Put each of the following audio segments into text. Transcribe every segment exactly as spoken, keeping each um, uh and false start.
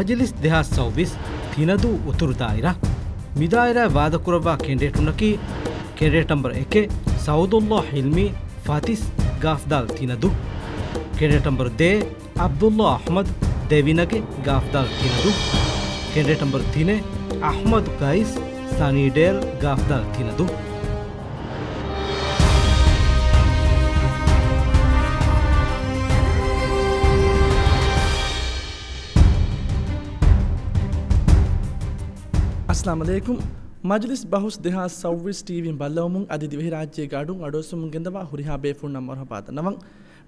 މަޖިލިސް ދެހާސް ސައުވީސް ތިނަދޫ އުތުރު ދާއިރާ. މި ދާއިރާއަށް ވާދަކުރައްވާ ކެނޑިޑޭޓުންނަކީ، ކެނޑިޑޭޓް ނަމްބަރު އެކެއް ސައުދުﷲ ހިލްމީ ފަތިސް ގާފްދާލް ތިނަދޫ. ކެނޑިޑޭޓް ނަމްބަރު ދޭއް ޢަބްދުﷲ އަޙްމަދު ދެވިނަގެ ގާފްދާލް ތިނަދޫ. ކެނޑިޑޭޓް ނަމްބަރު ތިނެއް އަޙްމަދު ޤައިސް ސަނީޑޭލް ގާފްދާލް ތިނަދޫ. އައްސަލާމު ޢަލައިކުމް. މަޖިލިސް ބަހުސް ދެހާސް ސައުވީސް ޓީވީން ބައްލަވަމުން އަދި ދިވެހިރާއްޖޭގެ އަޑުން އަޑުއެއްސުމުން ގެންދަވާ ހުރިހާ ބޭފުޅުންނަށް މަރުޙަބާ ދަންނަވަން.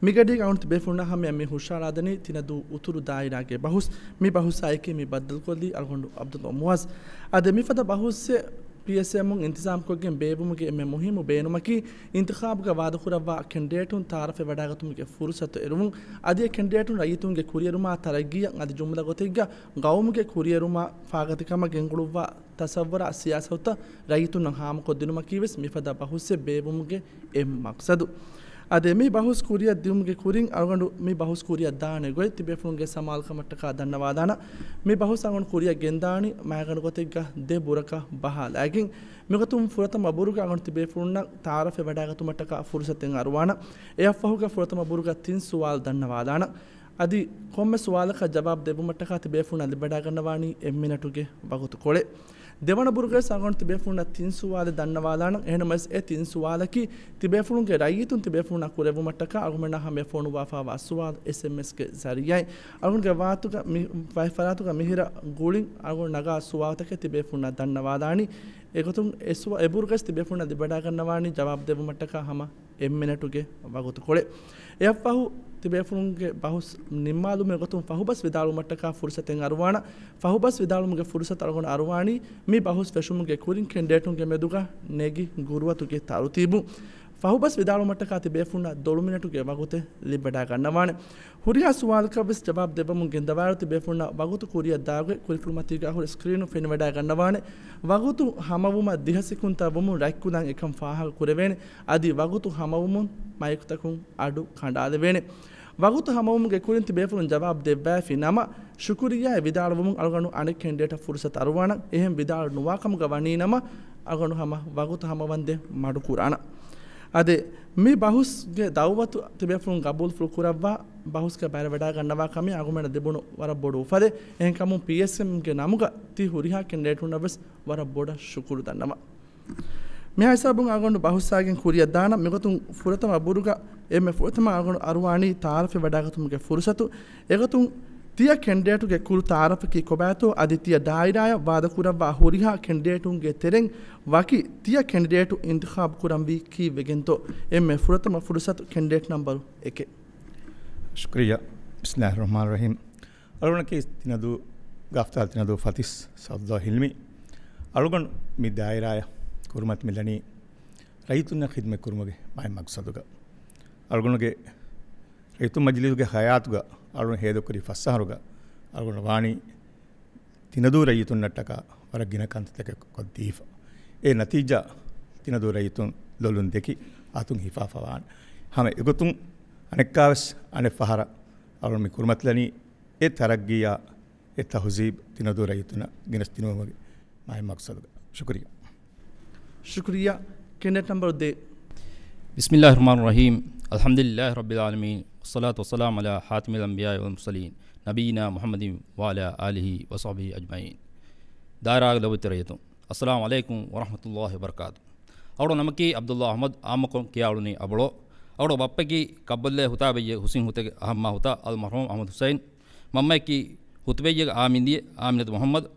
މިގަޑީގަ އަޅުގަނޑު ތިބޭފުޅުންނާ ހަމަޔަށް މި ހުށައަޅާދެނީ ތިނަދޫ އުތުރު ދާއިރާގެ ބަހުސް. މި ބަހުސާއެކީ މި ބައްދަލުކޮށްލީ އަޅުގަނޑު ޢަބްދުﷲ މުޢާޒް. އަދި މިފަދަ ބަހުސްއެއް ޕީއެސްއެމުން އިންތިޒާމްކޮށްގެން ބޭއްވުމުގެ އެންމެ މުހިއްމު ބޭނުމަކީ، އިންތިޚާބުގަ ވާދަކުރައްވާ ކެންޑިޑޭޓުން ތަޢާރަފެއް ވަޑާގަތުމުގެ ފުރުޞަތު އެރުވުން. އަދި އެ ކެންޑިޑޭޓުން ރައްޔިތުންގެ ކުރިއެރުމާ ތަރައްގީއަށް އަދި ޖުމްލަގޮތެއްގަ ގައުމުގެ ކުރިއެރުމާ ފާގަތިކަމަށް ގެންގުޅުއްވާ ތަޞައްވަރާ ސިޔާސަތުތައް ރައްޔިތުންނަށް ހާމަކޮށްދިނުމަކީވެސް މިފަދަ ބަހުސްއެއް ބޭއްވުމުގެ އެއް މަޤްޞަދު. އަދި މި ބަހުސް ކުރިއަށް ދިއުމުގެ ކުރިން އަޅުގަނޑު މި ބަހުސް ކުރިއަށް ދާނެ ގޮތް ތިބޭފުޅުންގެ ސަމާލުކަމަށްޓަކާ ދަންނަވާލާނަ. މި ބަހުސް އަޅުގަނޑު ކުރިއަށް ގެންދާނީ މައިގަނޑު ގޮތެއްގަ ދެ ބުރަކަށް ބަހާލައިގެން. މިގޮތުން ފުރަތަމަ ބުރުގަ އަޅުގަނޑު ތިބޭފުޅުންނަށް ތަޢާރަފެއް ވަޑާގަތުމަށްޓަކާ ފުރުޞަތެއް އަރުވާނަ. އެއަށްފަހުގަ ފުރަތަމަ ބުރުގަ ތިން ސުވާލު ދަންނަވާލާނަ. އަދި ކޮންމެ ސުވާލަކަށް ޖަވާބު ދެއްވުމަށްޓަކާ ތިބޭފުޅުންނަށް ލިބިވަޑާގަންނަވާނީ އެއް މިނެޓުގެ ވަގުތުކޮޅެއް. ދެވަނަ ބުރުގައި އަޅުގަނޑު ތިބޭފުޅުންނަށް ތިން ސުވާލެއް ދަންނަވާލާނަން. އެހެންނަމަވެސް އެ ތިން ސުވާލަކީ ތިބޭފުޅުންގެ ރައްޔިތުން ތިބޭފުޅުންނާ ކުރެއްވުމަށްޓަކާ އަޅުގަނޑުމެންނާ ހަމަޔަށް ފޯނުވާފައިވާ ސުވާލު އެސްއެމްއެސްގެ ޒަރީޢާއިން. އަޅުގަނޑުގެ ވާހަކަތަކުގަ މި-، ފައިފަރާތުގަ މިހިރަ ގުޅިން އަޅުގަނޑު ނަގާ ސުވާލުތަކެއް ތިބޭފުޅުންނަށް ދަންނަވާލާނީ. އެގޮތުން އެ ސުވާ-، އެ ބުރުގައި ތިބޭފުޅުންނަށް ލިބިވަޑާގަންނަވާނީ ޖަވާބު ދެއްވުމަށްޓަކާ ހަމަ އެއް މިނެޓުގެ ވަގުތުކޮޅެއް. އެއަށްފަހު ތިބޭފުޅުންގެ ބަހުސް ނިންމާލުމުގެ ގޮތުން ފަހުބަސް ވިދާޅުވުމަށްޓަކާ ފުރުސަތެއް އަރުވާނަ. ފަހުބަސް ވިދާޅުމުގެ ފުރުސަތު އަޅުގަނޑު އަރުވާނީ މި ބަހުސް ފެށުމުގެ ކުރިން ކެންޑިޑޭޓުންގެ މެދުގަ ނެގި ގުރުއަތުގެ ތަރުތީބު. ފަހުބަސް ވިދާޅުވުމަށްޓަކާ ތިބޭފުޅުންނަށް ދޮޅު މިނެޓުގެ ވަގުތެއް ލިބިވަޑާގަންނަވާނެ. ހުރިހާ ސުވާލަކަށްވެސް ޖަވާބު ދެއްވަމުން ގެންދަވާއިރު ތިބޭފުޅުންނަށް ވަގުތު ކުރިއަށް ދާގޮތް ކުރިފުޅުމަތީގަ އަހުރެ ސްކްރީނު ފެނިވަޑާގަންނަވާނެ. ވަގުތު ހަމަވުމަށް ދިހަ ސެކުންތައް ވުމުން ރަތްކުލަން އެކަން ފާހަގަ ކުރެވޭނެ. އަދި ވަގުތު ހަމަވުމުން މައިކުތަކުން އަޑު ކަނޑާލެވޭނެ. ވަގުތު ހަމަވުމުގެ ކުރިން ތިބޭފުޅުން ޖަވާބު ދެއްވައިފި ނަމަ، ޝުކުރިއްޔާ ވިދާޅުވުމުން އަޅުގަނޑު އަނެއް ކެންޑިޑޭޓަށް ފުރުސަތު އަރުވާނަން. އެހެން ވިދާޅު ނުވާކަމުގަ ވަނީ ނަމަ، އަޅުގަނޑު ހަމަ ވަގުތު ހަމަވަންދެން މަޑުކުރާނަން. އަދި މި ބަހުސްގެ ދައުވަތު ތިބޭފުޅުން ގަބޫލުފުޅު ކުރައްވާ، ބަހުސްގަ ބައިވެރިވަޑާގަންނަވާ ކަމީ އަޅުގަނޑަށް ލިބުނު ވަރަށް ބޮޑު އުފަލެއް. އެހެންކަމުން ޕީއެސްއެމްގެ ނަމުގަ ތި ހުރިހާ ކެންޑިޑޭޓުންނަށްވެސް ވަރަށް ބޮޑަށް ޝުކުރު ދަންނަވަން. މިހާ ހިސާބުން އަޅުގަނޑު ބަހުސްއާގެން ކުރިއަށް ދާނަން. މިގޮތުން ފުރަތަމަ ބުރުގަ އެންމެ ފުރަތަމަ އަޅުގަނޑު އަރުވާނީ ތަޢާރަފެއް ވަޑާގަތުމުގެ ފުރުސަތު. އެގޮތުން ތިޔަ ކެންޑިޑޭޓުގެ ކުރު ތަޢާރަފަކީ ކޮބާތޯ؟ އަދި ތިޔަ ދާއިރާއަށް ވާދަކުރައްވާ ހުރިހާ ކެންޑިޑޭޓުންގެ ތެރެއިން ވަކި ތިޔަ ކެންޑިޑޭޓު އިންތިޚާބު ކުރަންވީ ކީއްވެގެންތޯ؟ އެންމެ ފުރަތަމަ ފުރުސަތު ކެންޑިޑޭޓް ނަމްބަރު އެކެއް. ޝުކުރިއްޔާ. ބިސްމިއްލާހި ރަޙްމާނި ރަޙީމް. އަޅުގަނޑަކީ ތިނަދޫ ގާފްތާލް ތިނަދޫ ފަތިސް ސައުދުﷲ ހިލްމީ. އަޅުގަނޑު މި ދާއިރާއަށް ކުރިމަތި މިލަނީ ރައްޔިތުންނަށް ޚިދުމަތް ކުރުމުގެ މާތް މަޤްޞަދުގަ. އަޅުގަނޑުގެ ރައްޔިތުން މަޖިލީހުގެ ހަޔާތުގަ އަޅުގަނޑު ހޭދަކުރި ފަސް އަހަރުގަ އަޅުގަނޑު ވާނީ ތިނަދޫ ރައްޔިތުންނަށްޓަކާ ވަރަށް ގިނަ ކަންތައްތަކެއް ކޮށްދީފަ. އެ ނަތީޖާ ތިނަދޫ ރައްޔިތުން ލޮލުން ދެކި އަތުން ހިފާފަ ވާނެ. ހަމަ އެގޮތުން އަނެއްކާވެސް އަނެއް ފަހަރަށް އަޅުގަނޑު މި ކުރިމަތިލަނީ އެ ތަރައްގީއާ އެ ތަހުޒީބު ތިނަދޫ ރައްޔިތުންނަށް ގެނެސްދިނުމުގެ މާތް މަޤްޞަދުގަ. ޝުކުރިއްޔާ. ޝުކުރިއްޔާ. ކެނޑިޑޭޓް ނަމްބަރު ދޭއް. بسم الله الرحمن الرحيم. الحمد لله رب العالمين. والصلاة والسلام على خاتم الأنبياء والمرسلين نبينا محمد وعلى آله وصحبه أجمعين. ދާއިރާގެ ލޮބުވެތި ރައްޔިތުން، އައްސަލާމު ޢަލައިކުމް ވަރަޙްމަތުﷲި ވަބަރަކާތު. އަޅުގަނޑު ނަމަކީ ޢަބްދުﷲ އަޙްމަދު، ޢާއްމުކޮށް ކިޔާ އުޅުނީ އަބޮޅޯ. އަޅުގަނޑު ބައްޕަގެ ކައްބަލައިގެ ހުތާބައްޔެއް ޙުސިން ހުތެއްގެ އަހަންމާ ހުތާ އަލްމަރްޙޫމް އަޙްމަދު ޙުސައިން. މަންމަޔަކީ ހުތުބައްޔެއްގެ އާމިންދިޔެ އާމިނަތު މުޙައްމަދު.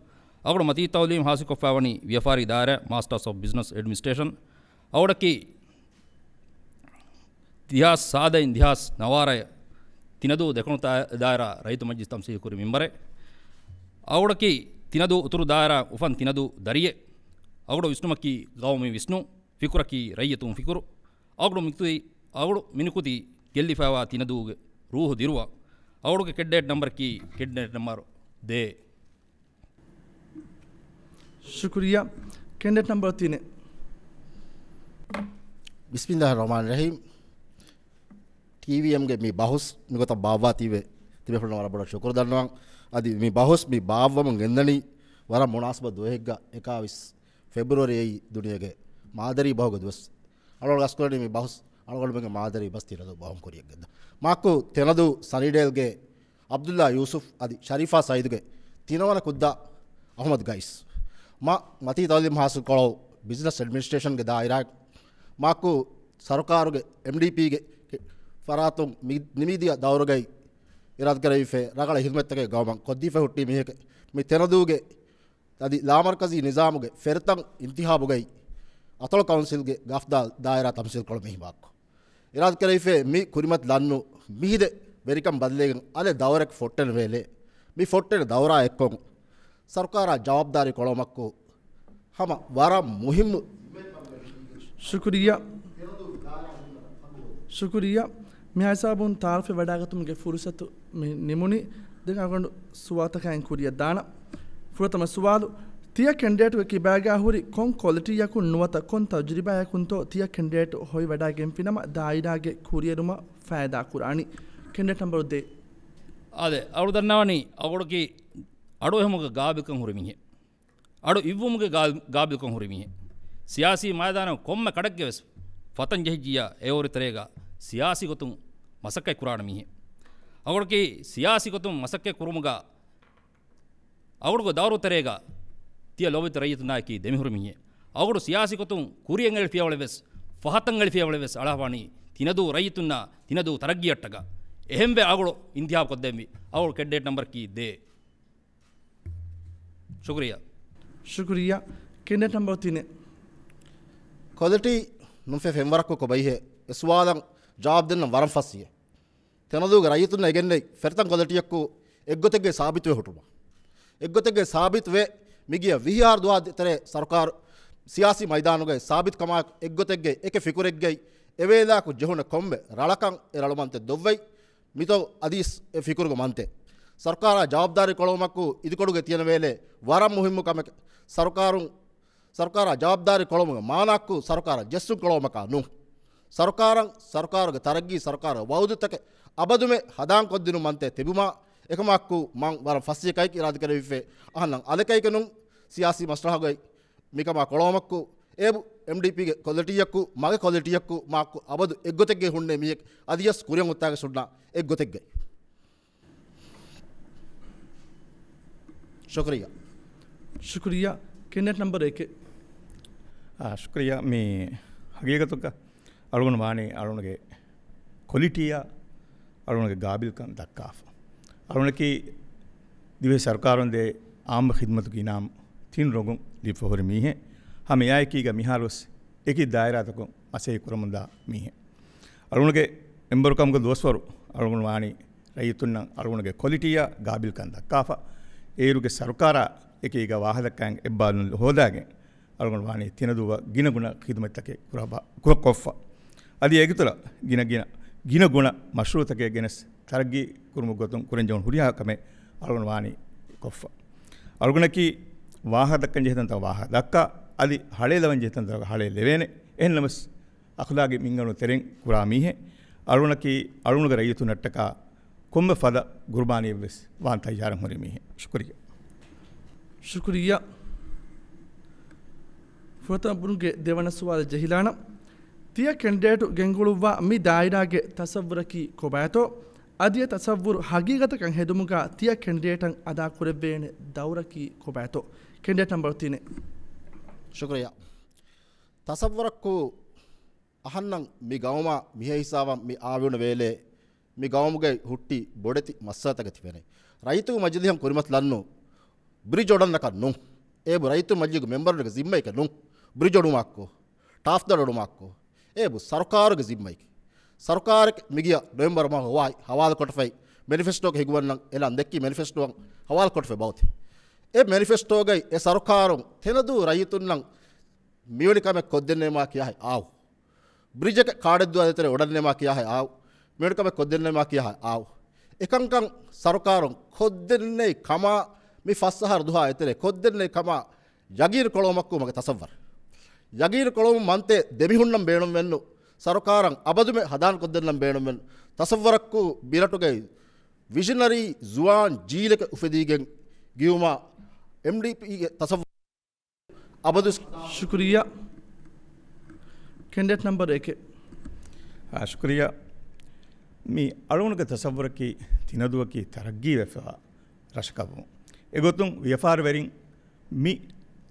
އަޅުގަނޑު މަތީ ތަޢުލީމް ޙާޞިލްކޮށްފައިވަނީ ވިޔަފާރި ދާއިރާ، މާސްޓާސް އޮފް ބިޒްނަސް އެޑްމިނިސްޓްރޭޝަން. އަޅުގަނޑަކީ ދެހާސް ސާދައިން ދެހާސް ނަވާރައަށް ތިނަދޫ ދެކުނު ތާ-، ދާއިރާ ރައްޔިތު މަޖިލިސް ތަމްސީލް ކުރި މެންބަރެއް. އަޅުގަނޑަކީ ތިނަދޫ އުތުރު ދާއިރާ އުފަން ތިނަދޫ ދަރިއެއް. އަޅުގަނޑު ވިސްނުމަކީ ގައުމީ ވިސްނުން، ފިކުރަކީ ރައްޔިތުން ފިކުރު. އަޅުގަނޑު މިނުކުތީ، އަޅުގަނޑު މިނުކުތީ ގެއްލިފައިވާ ތިނަދޫގެ ރޫޙު ދިރުވަން. އަޅުގަނޑުގެ ކެނޑިޑޭޓް ނަމްބަރަކީ ކެނޑިޑޭޓް ނަމްބަރު ދޭއް. ޝުކުރިއްޔާ. ކެނޑިޑޭޓް ނަމްބަރު ތިނެއް. ބިސްމިއްލާހި ރަޙްމާނި ރަޙީމް. ޓީވީއެމްގެ މި ބަހުސް މިގޮތަށް ބާއްވާތީވެ ތިބޭފުޅުންނަށް ވަރަށް ބޮޑަށް ޝުކުރު ދަންނަވަން. އަދި މި ބަހުސް މި ބާއްވަމުން ގެންދަނީ ވަރަށް މުނާސަބަށް ދުވަހެއްގަ އެކާވީސް ފެބްރުއަރީ އެއީ ދުނިޔޭގެ މާދަރީ ބަހުގެ ދުވަސް. އަޅުގަނޑު ގަސްކުރަނީ މި ބަހުސް އަޅުގަނޑުމެންގެ މާދަރީ ބަސް ތިނަދޫ ބަހުން ކުރިއަށް ގެންދާ. މާކު ތެނަދޫ ސަނީޑޭލްގެ އަބްދުﷲ ޔޫސުފް އަދި ޝަރީފާ ސައީދުގެ ތިނަވަނަ ކުއްދާ އަޙްމަދު ގައިސް. މާ މަތީ ތައުލީމް ހާސިލް ކޮޅަށް ބިޒްނަސް އެޑްމިނިސްޓްރޭޝަންގެ ދާއިރާއެއް މާކު ސަރުކާރުގެ އެމްޑީޕީގެ ފަރާތުން މި-، ނިމިދިޔަ ދައުރުގައި އިރާދަކުރެވިފައި ރަނގަޅަށް ހިދުމަތްތަކެއް ގައުމަށް ކޮށްދީފަ ހުއްޓި މީހެކެ. މި ތެނަދޫގެ އަދި ލާމަރުކަޒީ ނިޒާމުގެ ފެރިތަން އިންތިހާބުގައި އަތޮޅު ކައުންސިލްގެ ގަފްދާ ދާއިރާ ތަމްސީލް ކޮޅު މީހި މާކު އިރާދަކުރެވިފައި މި ކުރިމަތި ލަންނު މިހިދެ ވެރިކަން ބަދަލެއް އަލެ ދައުރެއް ފޮއްޓެން ވޭލެ. މި ފޮއްޓެން ދައުރާ އެއްކޮށް ސަރުކާރާ ޖަވާބުދާރީ ކޮޅުމަކު ހަމަ ވަރަށް މުހިއްމު. ޝުކުރިއްޔާ. ޝުކުރިއްޔާ. މިހާ ހިސާބުން ތާރަފެ ވަޑާގަތުމުގެ ފުރުސަތު މި ނިމުނީ. ދެން އަޅުގަނޑު ސުވާލުތަކާއިން ކުރިއަށް ދާނަ. ފުރަތަމަ ސުވާލު، ތިޔަ ކެންޑިޑޭޓުގެ ކިބާގާ ހުރި ކޮން ކޮލިޓީއަކުން ނުވަތަ ކޮން ތަޖުރިބާއަކުންތޯ ތިޔަ ކެންޑިޑޭޓު ހޮވިވަޑާގެންފިނަމަ ދާއިރާގެ ކުރިއެރުމަށް ފައިދާ ކުރާނީ؟ ކެންޑިޑޭޓް ނަމްބަރު ދޭއް. އާދެ، އަޅު ދަންނަވަނީ އަޅުގަނޑަކީ އަޑުއެހުމުގެ ގާބިލްކަން ހުރި މީހެއް. އަޑު އިއްވުމުގެ ގާ-، ގާބިލްކަން ހުރި މީހެއް. ސިޔާސީ މައިދާނަށް ކޮންމެ ކަޑެއްގެ ވެސް ފަތަން ޖެހިއްޖިއްޔާ އެއަށް އޮތް ތެރޭގަ ސިޔާސީ ގޮތުން މަސައްކަތް ކުރާނެ މީހެއް. އަޅުގަނޑަކީ ސިޔާސީ ގޮތުން މަސައްކަތް ކުރުމުގަ އަޅުގަނޑުގެ ދައުރު ތެރޭގަ ތިޔަ ލޯބިވެތި ރައްޔިތުންނާއެކީ ދެމިހުރި މީހެއް. އަޅުގަނޑު ސިޔާސީ ގޮތުން ކުރިއަށް އެޅިފިޔަވަޅެއް ވެސް، ފަހަތަށް އެޅިފިޔަވަޅެއް ވެސް އަޅާފާނީ ތިނަދޫ ރައްޔިތުންނާ ތިނަދޫ ތަރައްގީއަށްޓަކާ. އެހެންވެ އަޅުގަނޑު އިންތިހާބު ކޮށްދެންވީ. އަޅުގަނޑު ކެންޑިޑޭޓް ނަމްބަރަކީ ދޭއް. ޝުކުރިއްޔާ. ޝުކުރިއްޔާ. ކެންޑިޑޭޓް ނަމްބަރު ތިނެއް. ކޮލިޓީ ނުފެ ފެންވަރަކު ކޮބައިހޭ؟ އެ ސުވާލަށް ޖަވާބު ދެންނަން ވަރަށް ފަސްއިޔޭ. ތެނަދޫގެ ރައްޔިތުންނަށް އެގެންނެތް ފެރިތަން ކޮލިޓީއަކު އެއްގޮތެއްގެ ސާބިތުވެ ހުއްޓުމަށް. އެއްގޮތެއްގެ ސާބިތުވެ މިގިޔަ ވިހި އަހަރު ދުވަހަށް ދޭތެރޭ ސަރުކާރު ސިޔާސީ މައިދާނުގައި ސާބިތުކަމާއެކު އެއްގޮތެއްގެ އެކެއް ފިކުރެއްގައި އެވޭލާއަކު ޖެހުނެ ކޮންމެ ރަޅަކަށް އެ ރަޅު މަންތެއް ދޮށްވައި މިތޯ އަދިސް އެ ފިކުރުގެ މަންތެއް. ސަރުކާރާ ޖަވާބުދާރީ ކޮޅުވުމަކު އިދިކޮޅުގެ ތިޔަނަ ވޭލެ ވަރަށް މުހިއްމު ކަމެކެ. ސަރުކާރުން، ސަރުކާރާ ޖަވާބުދާރީ ކޮޅުވުމުގެ މާނާއަކު ސަރުކާރަށް ޖެއްސުން ކޮޅުވުމަކާ ނޫން. ސަރުކާރަށް، ސަރުކާރުގެ ތަރައްގީ، ސަރުކާރުގެ ވައުދުތަކެއް އަބަދުމެ ހަދާން ކޮށްދިނުން މަންތެއް ތިބުމާ އެކަމާއެކު މަން ވަރަށް ފަސްއިޔަކައި އިރާދަކުރެވިފެ އަހަންނަށް އަލަކައިކަނުން ސިޔާސީ މަސްރަހުގައި މިކަމާ ކޮޅުވުމަކު އޭބު އެމްޑީޕީގެ ކޮލިޓީއަކު، މަގެ ކޮލިޓީއަކު މާކު އަބަދު އެއްގޮތެއްގެ ހުންނެ މީހެއް އަދިޔަސް ކުރިއަށް އޮތާގެ ސުންނާ އެއްގޮތެއްގައި. ޝުކުރިއްޔާ. ޝުކުރިއްޔާ. ކެންޑިޑޭޓް ނަމްބަރު އެކެއް. އާ، ޝުކުރިއްޔާ. މި ހަގީގަތުގަ އަޅުގަނޑު ވާނީ އަޅުގަނޑުގެ ކޮލިޓީއާ އަޅުގަނޑުގެ ގާބިލްކަން ދައްކާފަ. އަޅުގަނޑަކީ ދިވެހި ސަރުކާރުން ދޭ އާއްމު ޚިދްމަތުގެ އިނާމް ތިން ރޮނގުން ލިބިފަ ހުރި މީހެއް. ހަމަ އެއާއެކީގަ މިހާރުވެސް އެކި ދާއިރާތަކުން މަސައްކަތް ކުރަމުންދާ މީހެއް. އަޅުގަނޑުގެ މެމްބަރުކަމުގެ ދުވަސްވަރު އަޅުގަނޑު ވާނީ ރައްޔިތުންނަށް އަޅުގަނޑުގެ ކޮލިޓީއާ ގާބިލްކަން ދައްކާފަ. އޭރުގެ ސަރުކާރާ އެކީގަ ވާހަކަދައްކާ އެއްބާރުލުން ހޯދާގެން އަޅުގަނޑު ވާނީ ތިނަދޫއަށް ގިނަގުނަ ޚިދުމަތްތަކެއް ކުރައްވާ، ކުރަ-، ކޮށްފަ. އަދި އޭގެތުރަށް ގިނަ ގިނަ، ގިނަގުނަ މަޝްރޫއުތަކެއް ގެނެސް ތަރައްގީ ކުރުމުގެ ގޮތުން ކުރަންޖެހުނު ހުރިހާ ކަމެއް އަޅުގަނޑު ވާނީ ކޮށްފަ. އަޅުގަނޑަކީ ވާހަކަ ދައްކަން ޖެހޭ ތަންތަން ވާހަކަ ދައްކާ، އަދި ހަޅޭލަވަން ޖެހޭ ތަންތަން ހަޅޭލެވޭނެ. އެހެންނަމަވެސް، އަޚުލާގީ މިންގަނޑު ތެރެއިން ކުރާ މީހެއް. އަޅުގަނޑަކީ އަޅުގަނޑުގެ ރައްޔިތުންނަށްޓަކާ ކޮންމެ ފަދަ ގުރުބާނީއެއްވެސް ވާން ތައްޔާރަށް ހުރި މީހެއް. ޝުކުރިއްޔާ. ޝުކުރިއްޔާ. ފުރަތަމަ ބުނުގެ ދެވަނަ ސުވާލަށް ޖެހިލާނަން. ތިޔަ ކެންޑިޑޭޓު ގެންގުޅުއްވާ މި ދާއިރާގެ ތަސައްވުރަކީ ކޮބާތޯ؟ އަދި އެ ތަސައްވުރު ހަގީގަތަކަށް ހެދުމުގަ ތިޔަ ކެންޑިޑޭޓަށް އަދާކުރެއްވޭނެ ދައުރަކީ ކޮބާތޯ؟ ކެންޑިޑޭޓް ނަމްބަރު ތިނެއް. ޝުކުރިއްޔާ. ތަސައްވުރަކު އަހަންނަށް މި ގައުމާ މިހޭ ހިސާބަށް މި އާވިއުނު ވޭލޭ، މި ގައުމުގައި ހުއްޓި ބޮޑެތި މައްސަލަތަކެއް ތިބެނީ. ރައްޔިތުންގެ މަޖިލީހަށް ކުރިމަތިލަންނު ބްރިޖް އޮޑަންނަކަށް ނޫން. އޭބު ރައްޔިތުންގެ މަޖިލީހުގެ މެމްބަރުންގެ ޒިންމައެކޭ ނޫން. ބްރިޖް އޮޑުމާއްކޯ، ޓާފް ދަށް އޮޑުމާއްކޯ. އޭބު ސަރުކާރުގެ ޒިންމައެކޭ. ސަރުކާރެއް މިގިޔަ ނޮވެމްބަރު މަހު ހޮވާއި ހަވާލުކޮށްފައި މެނިފެސްޓޯގެ ހިގުވަންނަށް އެލަން ދެއްކި މެނިފެސްޓޯއަށް ހަވާލުކޮށްފައި ބައުތި. އެ މެނިފެސްޓޯގައި އެ ސަރުކާރުން ތެނަދޫ ރައްޔިތުންނަށް މިވެނި ކަމެއް ކޮށްދެންނެވީމާ ކިޔާހެއް އާއު. ބްރިޖެކެއް ކާޑެއްދުވާ ދޭތެރޭ އޮޑަންނެވީމާ ކިޔާހެއް އާއު. މިވެނި ކަމެއް ކޮށްދެންނެވީމާ ކިޔާހެއް އާއު. އެކަންކަން ސަރުކާރުން ކޮށްދެންނެވި ކަމާ މި ފަސް އަހަރު ދުހާ އެތެރޭ ކޮށްދެންނެވި ކަމާ ޔަގީނު ކޮޅުވުމަކު މަގެ ތަސައްވަރު. ޔަގީނު ކޮޅުވުމު މަންތެއް ދެމިހުންނަން ބޭނުންވެންނު، ސަރުކާރަށް އަބަދުމެ ހަދާން ކޮށްދެންނަން ބޭނުންވެން. ތަސައްވަރަކު ބިރަޓުގައި ވިޝަނަރީ ޒުވާން ޖީލަކަށް އުފެދިގެން ގިޔުމާ، އެމްޑީޕީގެ ތަސައްވުރު އަބަދު. ޝުކުރިއްޔާ. ކެންޑިޑޭޓް ނަމްބަރު އެކެއް. އާ، ޝުކުރިއްޔާ. މި އަޅުގަނޑުގެ ތަސައްވުރަކީ ތިނަދޫއަކީ ތަރައްގީވެފަވާ ރަށަކަށްވުން. އެގޮތުން ވިޔަފާރިވެރިން މި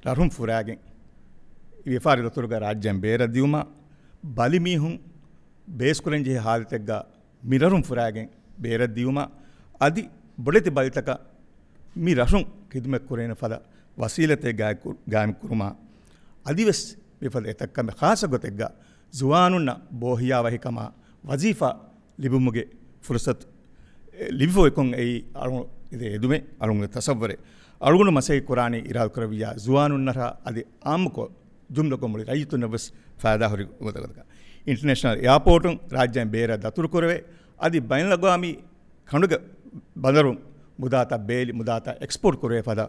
ރަށުން ފުރާގެން ވިޔަފާރި ދަތުރުގަ ރާއްޖޭން ބޭރަށް ދިޔުމަށް، ބަލިމީހުން ބޭސްކުރަންޖެހޭ ހާލަތެއްގަ މި ރަށުން ފުރާގެން ބޭރަށް ދިޔުމަށް، އަދި ބޮޑެތި ބަލިތަކަށް މި ރަށުން ޚިދުމަތް ކުރޭނެ ފަދަ ވަސީލަތެއް ގާއިމް ކުރު-، ގާއިމް ކުރުމަށް، އަދިވެސް މިފަދަ އެތައް ކަމެއް ޚާއްޞަ ގޮތެއްގަ ޒުވާނުންނަށް ބޯހިޔާވަހިކަމާ ވަޒީފާ ލިބުމުގެ ފުރުސަތު، އެ، ލިބިފައިކޮށް އެއީ އަޅު-، އެދުމެއް އަޅުގަނޑު ތަސައްވަރެއް. އަޅުގަނޑު މަސައްކަތް ކުރާނީ އިރާދަކުރެއްވިއްޔާ ޒުވާނުންނަށާ އަދި އާއްމުކޮށް ޖުމްލަކޮށް މުޅި ރައްޔިތުންނަށް ވެސް ފައިދާހުރި ގޮތަކަށް. އިންޓަރނޭޝަނަލް އެއާޕޯޓުން ރާއްޖޭން ބޭރަށް ދަތުރުކުރެވޭ، އަދި ބައިނަލްއަގްވާމީ ކަނޑުގެ ބަނދަރުން މުދާތައް ބޭލި، މުދާތައް އެކްސްޕޯޓް ކުރެވޭ ފަދަ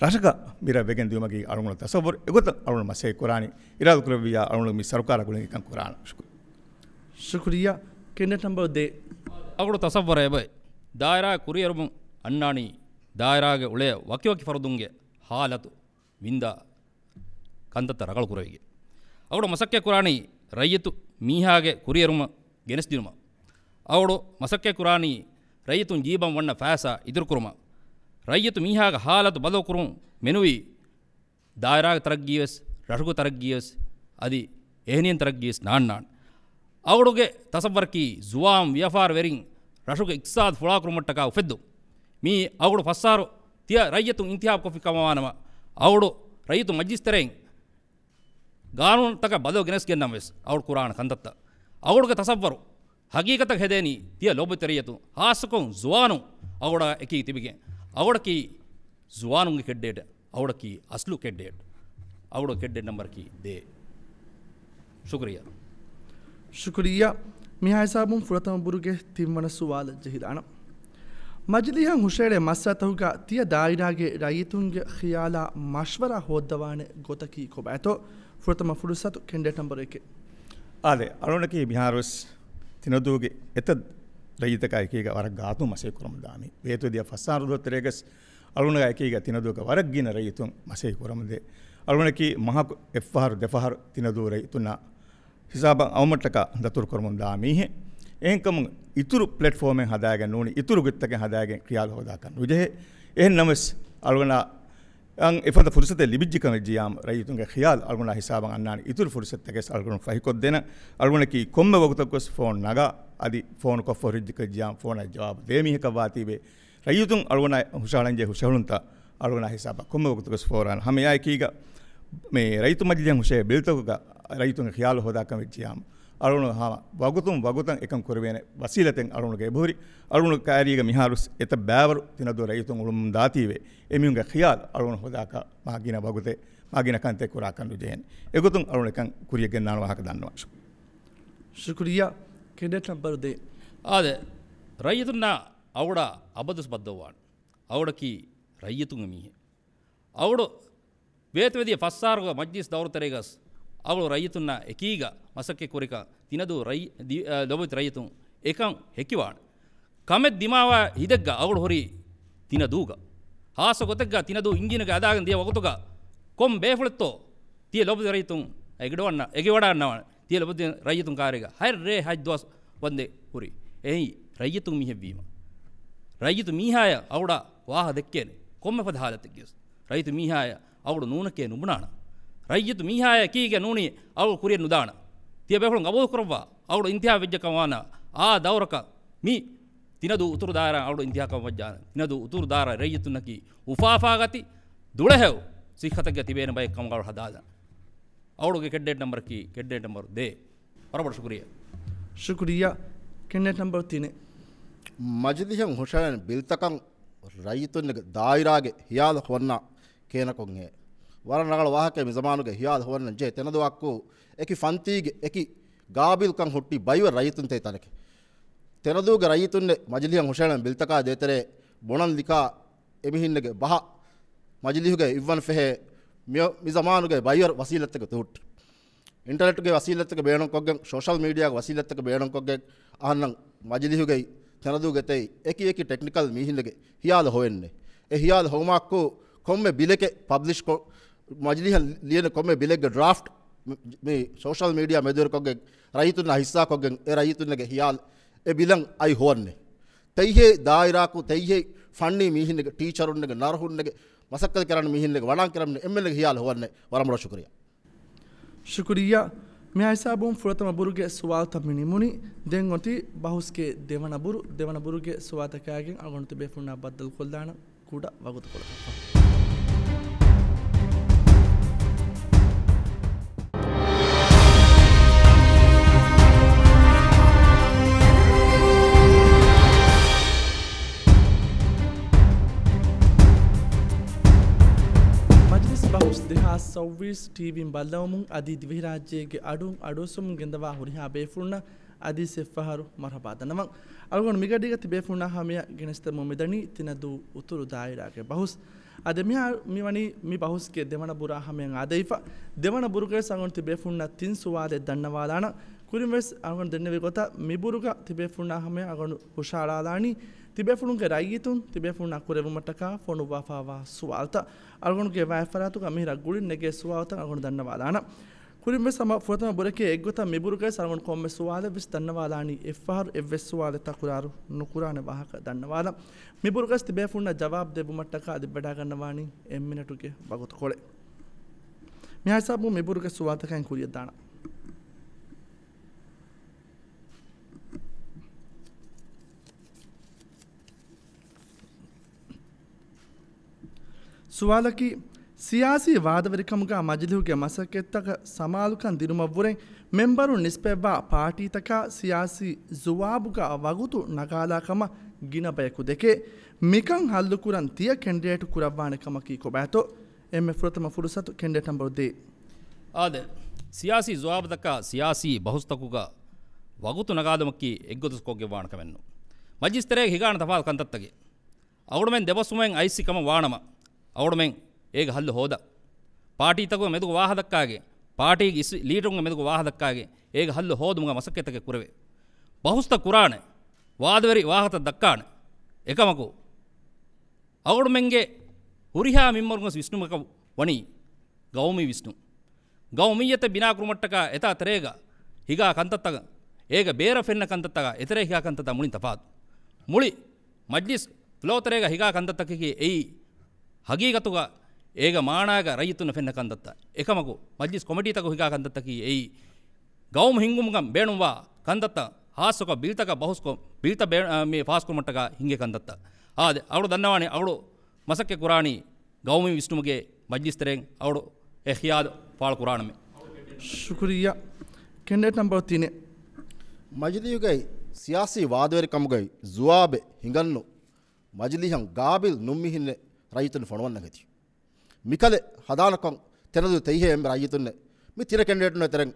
ރަށަކަށް މި ރަށް ވެގެން ދިޔުމަކީ އަޅުގަނޑު ތަސައްވަރު. އެގޮތަށް އަޅުގަނޑު މަސައްކަތް ކުރާނީ އިރާދަކުރެއްވިއްޔާ އަޅުގަނޑު މި ސަރުކާރާ ގުޅެން އެކަން ކުރާނަން. ޝުކުރިއްޔާ. ކެންޑިޑޭޓް ނަމްބަރު ދޭއް. އަޅުގަނޑު ތަސައްވަރު އެބައި ދާއިރާ ކުރިއެރުމުން އަންނާނީ ދާއިރާގެ އުޅޭ ވަކިވަކި ފަރުދުންގެ ހާލަތު ވިންދާ ކަންތައްތައް ރަނގަޅު ކުރެވިގެން. އަޅުގަނޑު މަސައްކަތް ކުރާނީ ރައްޔިތު މީހާގެ ކުރިއެރުމަށް ގެނެސްދިނުމަށް. އަޅުގަނޑު މަސައްކަތް ކުރާނީ ރައްޔިތުން ޖީބަށް ވަންނަ ފައިސާ އިތުރުކުރުމަށް. ރައްޔިތު މީހާގެ ހާލަތު ބަދަލުކުރުން މެނުވީ ދާއިރާގެ ތަރައްގީވެސް، ރަށުގެ ތަރައްގީވެސް، އަދި އެހެނިހެން ތަރައްގީވެސް ނާންނާނެ. އަޅުގަނޑުގެ ތަސައްވަރަކީ ޒުވާން ވިޔަފާރިވެރިން ރަށުގެ އިޤްތިޞާދު ފުޅާކުރުމަށްޓަކާ އުފެއްދުން. މީ އަޅުގަނޑު ފަސް އަހަރު ތިޔަ ރައްޔިތުން އިންތިހާބު ކޮށްފި ކަމަށްވާނަމަ، އަޅުގަނޑު ރައްޔިތު މަޖިލިސް ތެރެއިން ގާނޫނުތަކަށް ބަދަލު ގެނެސްގެންނަން ވެސް އަޅުގަނޑު ކުރާނެ ކަންތައްތައް. އަޅުގަނޑުގެ ތަސައްވަރު ހަގީގަތަށް ހެދޭނީ ތިޔަ ލޯބިވެތި ރައްޔިތުން، ޚާއްޞަކޮށް ޒުވާނުން އަޅުގަނޑާ އެކީ ތިބިގެން. އަޅުގަނޑަކީ ޒުވާނުންގެ ކެންޑިޑޭޓް، އަޅުގަނޑަކީ އަސްލު ކެންޑިޑޭޓް، އަޅުގަނޑު ކެންޑިޑޭޓް ނަމްބަރަކީ ދޭއް. ޝުކުރިއްޔާ. ޝުކުރިއްޔާ. މިހާ ހިސާބުން ފުރަތަމަ ބުރުގެ ތިންވަނަ ސުވާލަށް ޖެހިދާނަން. މަޖިލީހަށް ހުށައެޅޭ މައްސަލަތަކުގަ ތިޔަ ދާއިރާގެ ރައްޔިތުންގެ ޚިޔާލާ މަޝްވަރާ ހޯއްދަވާނެ ގޮތަކީ ކޮބާތޯ؟ ފުރަތަމަ ފުރުސަތު ކެންޑިޑޭޓް ނަމްބަރު އެކެއް. އާދެ، އަޅުގަނޑަކީ މިހާރުވެސް ތިނަދޫގެ އެތައް ރައްޔިތަކާ އެކީގަ ވަރަށް ގާތުން މަސައްކަތް ކުރަމުންދާ މީ. ވޭތުވެދިޔަ ފަސް އަހަރު ދުވަހު ތެރޭގަސް އަޅުގަނޑުގަ އެކީގަ ތިނަދޫގަ ވަރަށް ގިނަ ރައްޔިތުން މަސައްކަތް ކުރަމުންދޭ. އަޅުގަނޑަކީ މަހަކު އެއްފަހަރު ދެފަހަރު ތިނަދޫ ރައްޔިތުންނާ ހިސާބަށް އައުމަށްޓަކާ ދަތުރު ކުރަމުންދާ މީހެއް. އެހެންކަމުން އިތުރު ޕްލެޓްފޯމެއް ހަދާގެން ނޫނީ، އިތުރު ގޮތްތަކެއް ހަދާގެން ޚިޔާލު ހޯދާކަށް ނުޖެހޭ. އެހެން ނަމަވެސް އަޅުގަނޑާ އަން އެފަދަ ފުރުސަތެއް ލިބިއްޖެކަމެއް ޖިޔާމް ރައްޔިތުންގެ ޚިޔާލު އަޅުގަނޑާ ހިސާބަށް އަންނާނެ. އިތުރު ފުރުސަތްތަކެސް އަޅުގަނޑު ފަހިކޮށްދޭނަން. އަޅުގަނޑަކީ ކޮންމެ ވަގުތަކުވެސް ފޯން ނަގާ، އަދި ފޯނު ކޮށްފަ ހުރިއްޖެކަމެއް ޖިޔާމް ފޯނަށް ޖަވާބު ދޭ މީހަކަށް ވާތީވެ. ރައްޔިތުން އަޅުގަނޑާ ހުށަހަޅަންޖެހޭ ހުށަހެޅުންތައް އަޅުގަނޑާ ހިސާބަށް ކޮންމެ ވަގުތަކުވެސް ފޯރާން. ހަމައެއާއެކީގަ މި ރައްޔިތު މަޖިލީހަށް ހުށަހެޅޭ ބިލްތަކުގަ ރައްޔިތުންގެ ޚިޔާލު ހޯދާކަމެއް ޖިޔާމް އަޅުގަނޑު ހަމަ ވަގުތުން ވަގުތަށް އެކަން ކުރެވޭނެ ވަސީލަތެއް އަޅުގަނޑުގެ އެބަހުރި. އަޅުގަނޑު ކައިރީގަ މިހާރުވެސް އެތައް ބައިވަރު ތިނަދޫ ރައްޔިތުން އުޅުމުން ދާތީވެ. އެމީހުންގެ ޚިޔާލު އަޅުގަނޑު ހޯދާކަށް މާ ގިނަ ވަގުތެއް، މާ ގިނަ ކަންތައް ކުރާކަށް ނުޖެހޭނެ. އެގޮތުން އަޅުގަނޑު އެކަން ކުރިޔަށް ގެންދާނެ ވާހަކަ ދަންނަވަން. ޝުކުރިއްޔާ. ކެންޑިޑޭޓް ނަމްބަރު ދޭއް. އާދެ، ރައްޔިތުންނާ އަޅުގަނޑާ އަބަދުވެސް ބައްދަލުވާނެ. އަޅުގަނޑަކީ ރައްޔިތުންގެ މީހެއް. އަޅުގަނޑު ވޭތުވެދިޔަ ފަސް އަހަރުގެ މަޖްލިސް ދައުރު ތެރޭގަސް އަޅުގަނޑު ރައްޔިތުންނާ އެކީގަ މަސައްކަތް ކުރިކަން ތިނަދޫ ރައްޔި-، ދި-، އަ، ލޯބިވެތި ރައްޔިތުން އެކަން ހެކިވާނެ. ކަމެއް ދިމާވާ ހިނދެއްގަ އަޅުގަނޑު ހުރީ ތިނަދޫގަ. ހާއްސަ ގޮތެއްގަ ތިނަދޫ އިންޖީނުގެ އަދާގެން ދިޔަ ވަގުތުގަ ކޮން ބޭފުޅެއްތޯ ތިޔަ ލޯބިވެތި ރައްޔިތުން އެގިޑަވަންނަ-، އެގިވަޑައިގަންނަވާނެ. ތިޔަ ލޯބިވެތި ރައްޔިތުން ކާރީގަ ހަތް ރޭ ހަތް ދުވަސް ވަންދެން ހުރީ. އެއީ ރައްޔިތުން މީހެއްވީމަ. ރައްޔިތު މީހާޔަށް އަޅުގަނޑާ ވާހަކަ ދެއްކޭނެ. ކޮންމެ ފަދަ ހާލަތެއްގަސް ރައްޔިތު މީހާޔަށް އަޅުގަނޑު ނޫނެކޭ ނުބުނާނަން. ރައްޔިތު މީހާޔަށް އެކީގަ ނޫނީ އަޅުގަނޑު ކުރިޔަށް ނުދާނަން. ތިޔަ ބޭފުޅުން ގަބޫލު ކުރައްވާ އަޅުގަނޑު އިންތިހާބު ވެއްޖެ ކަމަށް ވާނަމަ އާ ދައުރަކަށް މި ތިނަދޫ އުތުރު ދާއިރާ އަޅުގަނޑު އިންތިހާބު ކަމަށް ވައްޖާނަން. ތިނަދޫ އުތުރު ދާއިރާ ރައްޔިތުންނަކީ އުފާ އުފާގަތި ދުޅަހެޔޮ ސިއްހަތެއްގަ ތިބޭނެ ބައެއް ކަމަށް އަޅުގަނޑު ހަދާލަން. އަޅުގަނޑުގެ ކެންޑިޑޭޓް ނަމްބަރަކީ ކެންޑިޑޭޓް ނަމްބަރު ދޭއް. ވަރަށް ބޮޑަށް ޝުކުރިއްޔާ. ޝުކުރިއްޔާ. ކެންޑިޑޭޓް ނަމްބަރު ތިނެއް. މަޖިލީހަށް ހުށަހެޅޭނެ ބިލްތަކަށް ރައްޔިތުންގެ ދާއިރާގެ ހިޔާލު ހޮވަންނާ ކޭނަކޮށް އެ. ވަރަށް ރަނގަޅު ވާހަކައެއް މި ޒަމާނުގެ ހިޔާލު ހޮވަންނަން ޖެހޭ. ތިނަދޫއަކީ އެކި ފަންތީގެ އެކި ގާބިލްކަން ހުއްޓި ބައިވެރި ރައްޔިތުންތެރި ތަނެކެ. ތިނަދޫގެ ރައްޔިތުންނެއް މަޖިލީހަށް ހުށަހެޅޭނެ ބިލްތަކާ ދޭތެރޭ ބުނަން ލިކާ އެމީހުންގެ ބަހަށް މަޖިލީހުގައި އިއްވަން ފެހޭ މި، މި ޒަމާނުގެ ބައިވެރި ވަސީލަތްތަކެއް ތިހުއްޓި. އިންޓަރނެޓްގެ ވަސީލަތްތަކެއް ބޭނުންކޮށްގެން، ސޯޝަލް މީޑިއާގެ ވަސީލަތްތަކެއް ބޭނުންކޮށްގެން އަހަންނަށް މަޖިލީހުގައި ތެނަދޫގެ ތެތް އެކި އެކި ޓެކްނިކަލް މީހިންގެ ހިޔާލު ހޮވެންނެ. އެ ހިޔާލު ހޮވުމާއެކު ކޮންމެ ބިލެކެއް ޕަބްލިޝް ކޮށް، މަޖިލީހަށް ލިޔެން ކޮންމެ ބިލެއްގެ ޑްރާފްޓް މި، މި ސޯޝަލް މީޑިއާ މެދުވެރިކޮށްގެން ރައްޔިތުންނާ ހިއްސާކޮށްގެން އެ ރައްޔިތުންނެގެ ހިޔާލު އެ ބިލަން އައި ހޮވަންނެ. ތެތް ދާއިރާއަކު ތެތް ފަންނީ މީހިންނެގެ، ޓީޗަރުންނެގެ، ނަރުހުންނެގެ، މަސައްކަތް ކަރަން މީހިންނެގެ، ވަނާން ކަރަން އެންމެންނެގެ ހިޔާލު ހޮވަންނެ. ވަރަށް ބޮޑަށް ޝުކުރިއްޔާ. ޝުކުރިއްޔާ. މިހާ ހިސާބުން ފުރަތަމަ ބުރުގެ ސުވާލުތައް މި ނިމުނީ. ދެން އޮތީ ބަހުސްގެ ދެވަނަ ބުރު. ދެވަނަ ބުރުގެ ސުވާލުތަކާގެން އަޅުގަނޑު ތިބޭފުޅުންނާ ބައްދަލުކޮށްލާނަން ކުޑަ ވަގުތުކޮޅަކަށްފަހު. މަޖިލިސް ބަހުސް ދެހާސް ސައުވީސް ޓީވީން ބައްލަވަމުން އަދި ދިވެހިރާއްޖޭގެ އަޑުން އަޑުއައްސަމުން ގެންދަވާ ހުރިހާ ބޭފުޅުންނަށް އަދި އެއްފަހަރު މަރުހަބާ ދަންނަވަން. އަޅުގަނޑު މިގަޑީގަ ތިބޭފުޅުންނާ ހަމަޔަށް ގެނެސްދެމުން މިދަނީ ތިނަދޫ އުތުރު ދާއިރާގެ ބަހުސް. އާދެ، މިހާރު މިވަނީ މި ބަހުސްގެ ދެވަނަ ބުރާ ހަމަޔަށް އާދައިފަ. ދެވަނަ ބުރުގައި އަޅުގަނޑު ތިބޭފުޅުންނަށް ތިން ސުވާލެއް ދަންނަވާލާނަން. ކުރިން ވެސް އަޅުގަނޑު ދެންނެވި ގޮތަށް މި ބުރުގަ ތިބޭފުޅުންނާ ހަމަޔަށް އަޅުގަނޑު ހުށަހަޅާލާނީ ތިބޭފުޅުންގެ ރައްޔިތުން ތިބޭފުޅުންނާ ކުރެއްވުމަށްޓަކާ ފޮނުއްވާފައިވާ ސުވާލުތައް. އަޅުގަނޑުގެ ވާތްފަރާތުގަ މިހިރަ ގުޅިން ނެގޭ ސުވާލުތައް އަޅުގަނޑު ދަންނަވާލާނަން. ކުރިން ވެސް ހަމަ ފުރަތަމަ ބުރެކޭ އެއްގޮތަށް މި ބުރުގައި އަޅުގަނޑު ކޮންމެ ސުވާލެއް ވެސް ދަންނަވާލާނީ އެއްފަހަރު އެއްވެސް ސުވާލެއް ތަކުރާރު ނުކުރާނެ ވާހަކަ ދަންނަވާލަން. މި ބުރުގަސް ތިބޭފުޅުންނަށް ޖަވާބު ދެއްވުމަށްޓަކާ ލިބިވަޑާގަންނަވާނީ އެއް މިނެޓުގެ ވަގުތުކޮޅެއް. މިހާ ހިސާބުން މި ބުރުގެ ސުވާލުތަކަށް ކުރިއަށްދާނަން. ސުވާލަކީ، ސިޔާސީ ވާދަވެރިކަމުގަ މަޖިލީހުގެ މަސައްކަތްތަކަށް ސަމާލުކަން ދިނުމަށްވުރެ މެމްބަރުން ނިސްބަތްވާ ޕާޓީތަކާ ސިޔާސީ ޒުވާބުގަ ވަގުތު ނަގާލާ ކަމަށް ގިނަ ބަޔަކު ދެކޭ. މިކަން ހައްލުކުރަން ތިޔަ ކެންޑިޑޭޓު ކުރައްވާނެ ކަމަކީ ކޮބާތޯ؟ އެންމެ ފުރަތަމަ ފުރުސަތު ކެންޑިޑޭޓް ނަމްބަރު ދޭއް. އާދެ، ސިޔާސީ ޒުވާބުތަކާ ސިޔާސީ ބަހުސްތަކުގަ ވަގުތު ނަގާލުމަކީ އެއްގޮތަސް ކޮށްގެންވާނެ ކަމެއްނު. މަޖިލިސް ތެރޭގަ ހިގާނެ ތަފާތު ކަންތައްތަކެއް. އަޅުގަނޑުމެން ދެބަސްވުމެއް އައިސް ކަމަށް ވާނަމަ، އަޅުގަނޑުމެން އޭގެ ހައްލު ހޯދާ. ޕާޓީތަކުގެ މެދުގަ ވާހަ ދައްކާގެ، ޕާޓީގެ އިސް ލީޑަރުންގެ މެދުގަ ވާހަ ދައްކާގެ، އޭގެ ހައްލު ހޯދުމުގަ މަސައްކަތްތަކެއް ކުރެވޭ. ބަހުސްތައް ކުރާނެ، ވާދަވެރި ވާހަކަތައް ދައްކާނެ. އެކަމަކު، އަޅުގަނޑުމެންގެ ހުރިހާ މެމްބަރުންގެ ވިސްނުމަކަށް ވަނީ ގައުމީ ވިސްނުން. ގައުމިއްޔަތެއް ބިނާކުރުމަށްޓަކާ އެތާ ތެރޭގަ ހިގާ ކަންތައްތަކަށް، އޭގަ ބޭރަށް ފެންނަ ކަންތައްތަކާ އެތެރޭ ހިގާ ކަންތައްތައް މުޅިން ތަފާތު. މުޅި މަޖްލިސް ފްލޯ ތެރޭގަ ހިގާ ކަންތައްތަކަކީ އެއީ ހަގީގަތުގަ އޭގަ މާނާގަ ރައްޔިތުންނަށް ފެންނަ ކަންތައްތައް. އެކަމަކު، މަޖްލިސް ކޮމިޓީތަކު ހިގާ ކަންތައްތަކީ އެއީ ގައުމު ހިންގުމުގަ ބޭނުންވާ ކަންތައްތައް، ހާއްސަކޮށް ބިލްތަކަށް ބަހުސްކޮށް، ބިލްތައް ބޭ-، އާ، މި ފާސްކުރުމަށްޓަކާ ހިންގޭ ކަންތައްތައް. އާދެ، އަޅު ދަންނަވާނީ އަޅު މަސައްކަތް ކުރާނީ ގައުމީ ވިސްނުމުގެ މަޖްލިސް ތެރެއިން އަޅު އެ ޚިޔާލު ފާޅު ކުރާނަމޭ. ޝުކުރިއްޔާ. ކެންޑިޑޭޓް ނަމްބަރު ތިނެއް. މަޖިލީހުގައި ސިޔާސީ ވާދަވެރިކަމުގައި ޒުވާބެއް ހިނގަންނު މަޖިލީހަށް ގާބިލް ނުން މީހިންނެއް ރައްޔިތުން ފޮނުވަންނަން ހެދި. މިކަލެ ހަދާނަކޮށް ތެނަދޫ ތެތް އެންމެ ރައްޔިތުންނެއް މި ތިނަ ކެންޑިޑޭޓުންނެއް ތެރެއިން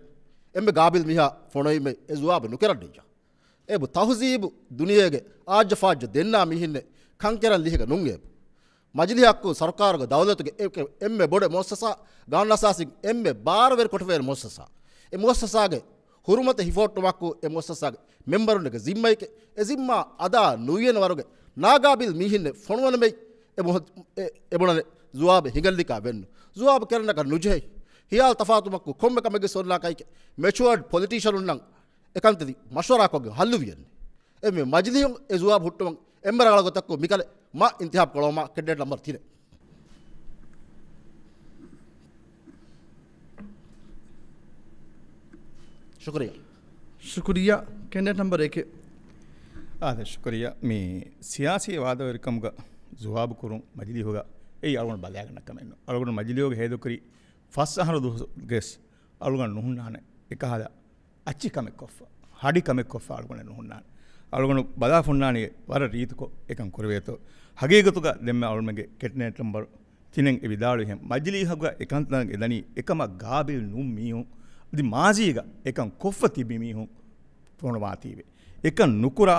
އެންމެ ގާބިލް މީހާ ފޮނުވީމެ އެ ޒުވާބެއް ނުކެރަން ނިންޖާ. އެބު ތަހުޒީބު ދުނިޔޭގެ އާއްޖަ ފާއްޖަ ދެންނާ މީހިންނެއް ކަންކެރަން ލިހިގަ ނުން އެބު. މަޖިލީހަކު ސަރުކާރުގެ ދައުލަތުގެ އެ-، އެ-، އެންމެ ބޮޑެ މުއައްސަސާ، ގާނޫނު އަސާސީން އެންމެ ބާރުވެރި ކޮޓަރިވެރި މުއައްސަސާ. އެ މުއައްސަސާގެ ހުރުމަތެއް ހިފަހައްޓުމާއެކު އެ މުއައްސަސާގެ މެމްބަރުންގެ ޒިންމައެކޭ. އެ ޒިންމާ އަދާ ނުވިޔަން ވަރުގެ ނާގާބިލް މީހިންނެއް ފޮނުވަނަމޭ އެ މުހަ-، އެ-، އެ ބުނަނެ ޒުވާބެއް ހިނގަންލިކާ ވެންނު. ޒުވާބު ކެރަންނަކަށް ނުޖެހޭ. ހިޔާލު ތަފާތުމަކު ކޮންމެ ކަމެއްގެ ސޯންނާކައި މެޗުއާޑް ޕޮލިޓީޝަނުންނަށް އެކަންތައް މަޝްވަރާކޮށްގެން ހައްލުވިޔަން. އެ މި މަޖިލީހުން އެ ޒުވާބު ހުއްޓުވަން އެންމެ ރަނގަޅު ގޮތަކު މިކަލެ މަ އިންތިހާބް ކޮޅަވުމާ ކެންޑިޑޭޓް ނަމްބަރު ތިނެއް. ޝުކުރިއްޔާ. ޝުކުރިއްޔާ. ކެންޑިޑޭޓް ނަމްބަރު އެކެއް. އާދެ، ޝުކުރިއްޔާ. މި ސިޔާސީ ވާދަވެރިކަމުގަ ޒުވާބު ކުރުން މަޖިލީހުގަ އެއީ އަޅުގަނޑު ބަލާގަންނަ ކަމެއް ނޫން. އަޅުގަނޑު މަޖިލީހުގަ ހޭދަކުރި ފަސް އަހަރު ދުވަސް ގެސް އަޅުގަނޑު ނުހުންނާނެ އެކަހަލަ އައްޗި ކަމެއް ކޮށްފަ، ހަޑި ކަމެއް ކޮށްފަ އަޅުގަނޑު ނުހުންނާނެ. އަޅުގަނޑު ބަލާ ފުންނާނީ ވަރަށް ރީތިކޮށް އެކަން ކުރެވޭތޯ. ހަގީގަތުގަ ދެންމެ އަޅުމެންގެ ކެންޑިޑޭޓް ނަމްބަރު ތިނެއް އެ ވިދާޅުވިހެން މަޖިލީހުގަ އެކަންތައް އެދަނީ އެކަމަށް ގާބިލް ނޫން މީހުން. އަދި މާޒީގަ އެކަން ކޮށްފަ ތިބި މީހުން ފޮނުވާތީވެ. އެކަން ނުކުރާ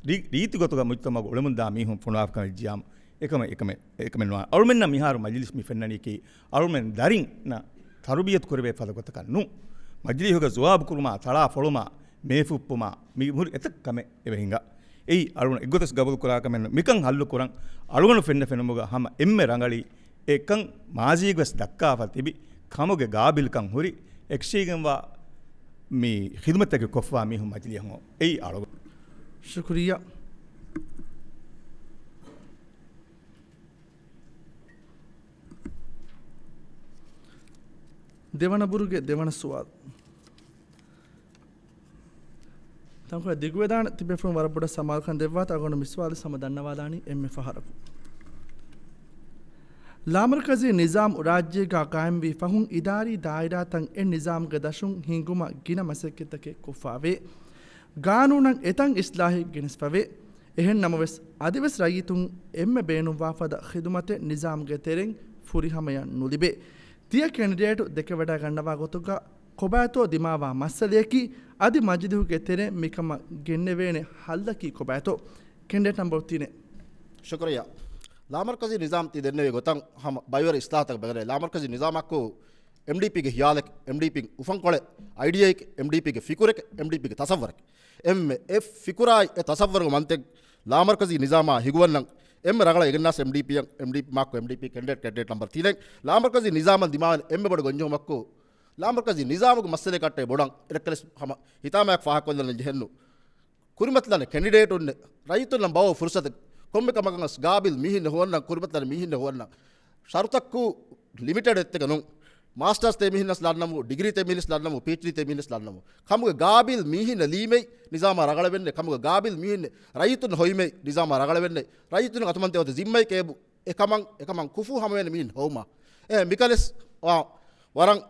ރީ-، ރީތި ގޮތުގަ މުޖްތަމަޢުގަ އުޅެމުންދާ މީހުން ފޮނުވާފަ ކަމެއް ޖިޔާމު އެކަމެއް، އެކަމެއް، އެކަމެއް ނުވާނެ. އަޅުމެންނަށް މިހާރު މަޖިލިސް މި ފެންނަނީކީ އަޅުމެން ދަރިންނަށް ތަރުބިޔަތު ކުރެވޭ ފަދަ ގޮތަކަށް ނޫން. މަޖިލީހުގަ ޒުވާބު ކުރުމާ، ތަޅާ ފޮޅުމާ، މޭފުއްޕުމާ، މި ހުރި އެތައް ކަމެއް އެބަ ހިނގާ. އެއީ އަޅުގަނޑު އެއްގޮތަސް ގަބޫލު ކުރާކަމެއް ނޫން. މިކަން ހައްލު ކުރަން އަޅުގަނޑު ފެންނަ ފެނުމުގަ ހަމަ އެންމެ ރަނގަޅީ އެކަން މާޒީގަސް ދައްކާފަ ތިބި ކަމުގެ ގާބިލްކަން ހުރި އެކްސީގެންވާ މި ޚިދުމަތްތަކެއް ކޮށްފާ މީހުން މަޖިލީހުން އެއީ އަޅުގަނޑު. ޝުކުރިއްޔާ. ދެވަނަ ބުރުގެ ދެވަނަ ސުވާލު. ތަންކޮޅެއް ދިގުވެދާނެ ތިބޭފުޅުން ވަރަށް ބޮޑަށް ސަމާލުކަން ދެއްވާތަ އަގޮނޑު މިސުވާލު ހަމަ ދަންނަވާލާނީ އެންމެ ފަހަރަކު. ލާމަރުކަޒީ ނިޒާމް ރާއްޖޭގަ ގާއިމްވީ ފަހުން އިދާރީ ދާއިރާތައް އެ ނިޒާމްގެ ދަށުން ހިންގުމަށް ގިނަ މަސައްކަތްތަކެއް ކޮށްފަވޭ. ގާނޫނަށް އެތަން އިސްލާހެއް ގެނެސްފަވޭ. އެހެން ނަމަވެސް، އަދިވެސް ރައްޔިތުން އެންމެ ބޭނުންވާފަދަ ޚިދުމަތެއް ނިޒާމްގެ ތެރެއިން ފުރިހަމަޔަށް ނުލިބޭ. ތިޔަ ކެނޑިޑޭޓު ދެކެވަޑައިގަންނަވާ ގޮތުގަ ކޮބާތޯ ދިމާވާ މައްސަލަޔަކީ، އަދި މަޖިލިހުގެ ތެރެއިން މިކަމަށް ގެންނެވޭނެ ހައްލަކީ ކޮބާތޯ؟ ކެނޑިޑޭޓް ނަމްބަރު ތިނެއް. ޝުކުރިއްޔާ. ލާމަރުކަޒީ ނިޒާމް ތި ދެންނެވި ގޮތަށް ހަމަ ބައިވަރު އިސްލާހުތަކަށް ބެލެވޭ. ލާމަރުކަޒީ ނިޒާމަކު އެމްޑީޕީގެ ހިޔާލެއް، އެމްޑީޕީން އުފަންކޮޅެއް، އައިޑިއާއެއް، އެމްޑީޕީގެ ފިކުރެކެއް، އެމްޑީޕީގެ ތަސައްވަރެކެއް. އެންމެ އެ ފިކުރާއި އެ ތަސައްވަރުގެ މަންތިގް ލާމަރުކަޒީ ނިޒާމާ ހިގުވަންނަން އެންމެ ރަނގަޅަށް އެގެންނާސް އެމްޑީޕީއަށް، އެމްޑީޕީ މާކު އެމްޑީޕީ ކެނޑިޑޭޓް، ކެނޑިޑޭޓް ނަމްބަރު ތިނެއް. ލާމަރުކަޒީ ނިޒާމަށް ދިމާވެން އެންމެ ބޮޑު ގޮންޖެހުމަކު، ލާމަރުކަޒީ ނިޒާމުގެ މައްސަލައަކަށްޓައި ބޮޑަށް އެރެއްކަލެސް ހަމަ ހިތާމަޔަކު ފާހަގަކޮށްލަން ޖެހެންނު. ކުރިމަތިލާނެ ކެނޑިޑޭޓުންނެއް، ރައްޔިތުންނަށް ބައޮ ފުރުސަތެއް، ކޮންމެ ކަމަކަށް ގާބިލް މީހިންނެއް ހޯންނަން، ކުރިމަތިލާނެ މީހިންނެއް ހޯންނަން. ޝަރުތައްކު ލިމިޓެޑް އެއްތެކެއް ނޫން. މާސްޓާސް ތޭ މީހިންނަސް ލަންނަމު، ޑިގްރީ ތޭ މީހިންނަސް ލަންނަމު، ޕީއެޗްޑީ ތޭ މީހިންނަސް ލަންނަމު. ކަމުގެ ގާބިލް މީހިންނަށް ލީމެއް ނިޒާމާ ރަގަޅަވެންނެ، ކަމުގެ ގާބިލް މީހިންނެއް ރައްޔިތުން ހޮވީމެއް ނިޒާމާ ރަގަޅަވެންނެ، ރައްޔިތުން އަތުމަން ތެވަތަ ޒިންމައެއް ކޭބު އެކަމަށް، އެކަމަށް ކުފޫ ހަމަވެން މީހިން ހޮވުމަށް. އެ މިކަނެސް ވާ ވަރަށް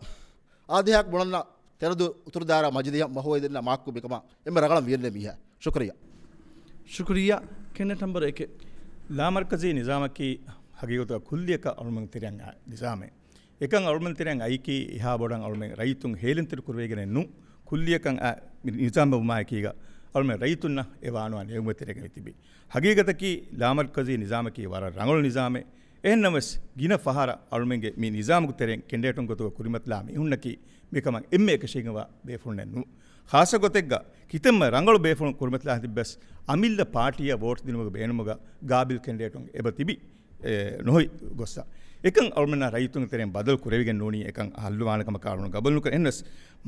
އާދޭހައަކު ބުނަންނަ ތެރެދު އުތުރުދާރާ މަޖިލީހަށް މަހުވަ ދެންނަ މާކު މިކަމަށް އެންމެ ރަގަޅަށް ވިޔަންނެ މީހާ. ޝުކުރިއްޔާ. ޝުކުރިއްޔާ. ކެނޑިޑޭޓް ނަމްބަރު އެކެއް. ލާމަރުކަޒީ ނިޒާމަކީ ހަގީގަތުގަ ކުއްލިއަކަށް އަޅުމެން ތެރެއަށް އާ ނިޒާމެއް. އެކަން އަޅުމެން ތެރެއަށް އައީކީ އެހާ ބޮޑަށް އަޅުމެން ރައްޔިތުން ހޭލުންތެރި ކުރެވިގެނެއް ނޫން. ކުއްލިއަކަށް އާ ނިޒާމް ވުމާއެކީގަ އަޅުމެން ރައްޔިތުންނަށް އެ ވާނުވާ ނިޢުމަތް ތެރޭގަ މި ތިބީ. ހަގީގަތަކީ ލާމަރުކަޒީ ނިޒާމަކީ ވަރަށް ރަނގަޅު ނިޒާމެއް. އެހެންނަމަވެސް، ގިނަ ފަހަރަށް އަޅުމެންގެ މި ނިޒާމުގެ ތެރެއިން ކެނޑިޑޭޓުން ގޮތުގަ ކުރިމަތިލާ މީހުންނަކީ މިކަމަށް އެންމެ އެކަށީގެންވާ ބޭފުޅުންނެއް ނޫން. ޚާއްޞަ ގޮތެއްގަ ކިތަންމެ ރަނގަޅު ބޭފުޅުން ކުރިމަތިލާ ތިއްބަސް، އަމިއްލަ ޕާޓީއަށް ވޯޓް ދިނުމުގެ ބޭނުމުގަ ގާބިލް ކެނޑިޑޭޓުން އެބަ ތިބި، އެ، ނުހޮވި ގޮއްސަ. އެކަން އަޅުމެންނާ ރައްޔިތުންގެ ތެރެއިން ބަދަލު ކުރެވިގެން ނޫނީ އެކަން ހައްލުވާނެ ކަމަކަށް އަޅުގަނޑު ގަބޫލުނުކުރޭ. އެހެންނަސް،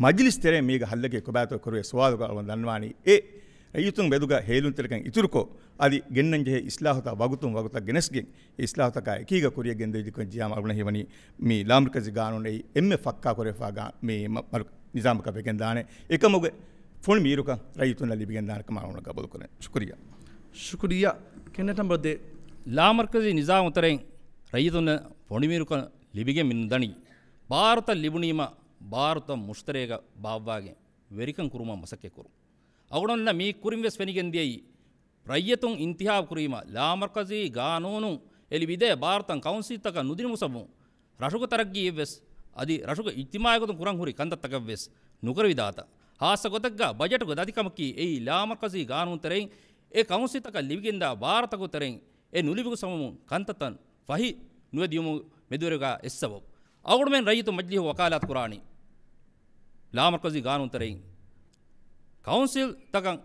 މަޖިލިސް ތެރެއިން މީގަ ހައްލަކީ ކޮބާތޯ ކުރެވޭ ސުވާލުގަ އަޅުގަނޑު ދަންނަވާނީ އެ ރައްޔިތުން މެދުގަ ހޭލުންތެރިކަން އިތުރުކޮށް، އަދި ގެންނަންޖެހޭ އިސްލާހުތައް ވަގުތުން ވަގުތަށް ގެނެސްގެން، އިސްލާހުތަކާ އެކީގަ ކުރިޔަށް ގެންދެވި ޖެހިކަން މަ އަޅުގަނޑަށް ހީވަނީ މި ލާމަރުކަޒީ ގާނޫނު އެއީ އެންމެ ފައްކާ ކުރެވިފާ ގާ-، މި މަ-، މަރު-، ނިޒާމަކަށް ވެގެންދާނެ. އެކަމުގެ ފޮނި މީރުކަން ރައްޔިތުންނަށް ލިބިގެންދާނެ ކަމަށް އަޅުގަނޑު ގަބޫލުކުރޭ. ޝުކުރިއްޔާ. ޝުކުރިއްޔާ. ކެނޑިޑޭޓް ނަމްބަރު ދޭއް. ލާމަރުކަޒީ ނިޒާމު ތެރެއިން ރައްޔިތުންނަށް ފޮނި މީރުކަން ލިބިގެން މި ނުދަނީ. ބާރުތައް ލިބުނީމަ ބާރުތައް މުޝްތަރޭގަ ބާއްވާގެން ވެރިކަން ކުރުމަށް މަސައްކަތް ކުރުން. އަޅުގަނޑުންނަށް މީ ކުރިން ވެސް ފެނިގެން ދިޔައީ، ރައްޔިތުން އިންތިހާބު ކުރީމަ، ލާމަރުކަޒީ ގާނޫނުން އެ ލިބިދޭ ބާރުތައް ކައުންސިލްތަކަށް ނުދިނުމު ސަބަބުން، ރަށުގެ ތަރައްގީއެއްވެސް އަދި ރަށުގެ އިޖްތިމާޢީ ގޮތުން ކުރަން ހުރި ކަންތައްތަކެއްވެސް ނުކުރެވިދާތަ؟ ހާއްސަ ގޮތެއްގަ ބަޖެޓުގެ ދަތިކަމަކީ އެއީ ލާމަރުކަޒީ ގާނޫނު ތެރެއިން އެ ކައުންސިލްތަކަށް ލިބިގެންދާ ބާރުތަކުގެ ތެރެއިން އެ ނުލިބިގެން ސަބަބުން ކަންތައްތައް ފަހި ނުވެ ދިޔުމުގެ މެދުވެރިވެގަ އެއްސަބަބު. އަޅުގަނޑުމެން ރައްޔިތު މަޖިލީހު ވަކާލާތު ކުރާނީ ލާމަރުކަޒީ ގާނޫނު ތެރެއިން ކައުންސިލްތަކަށް،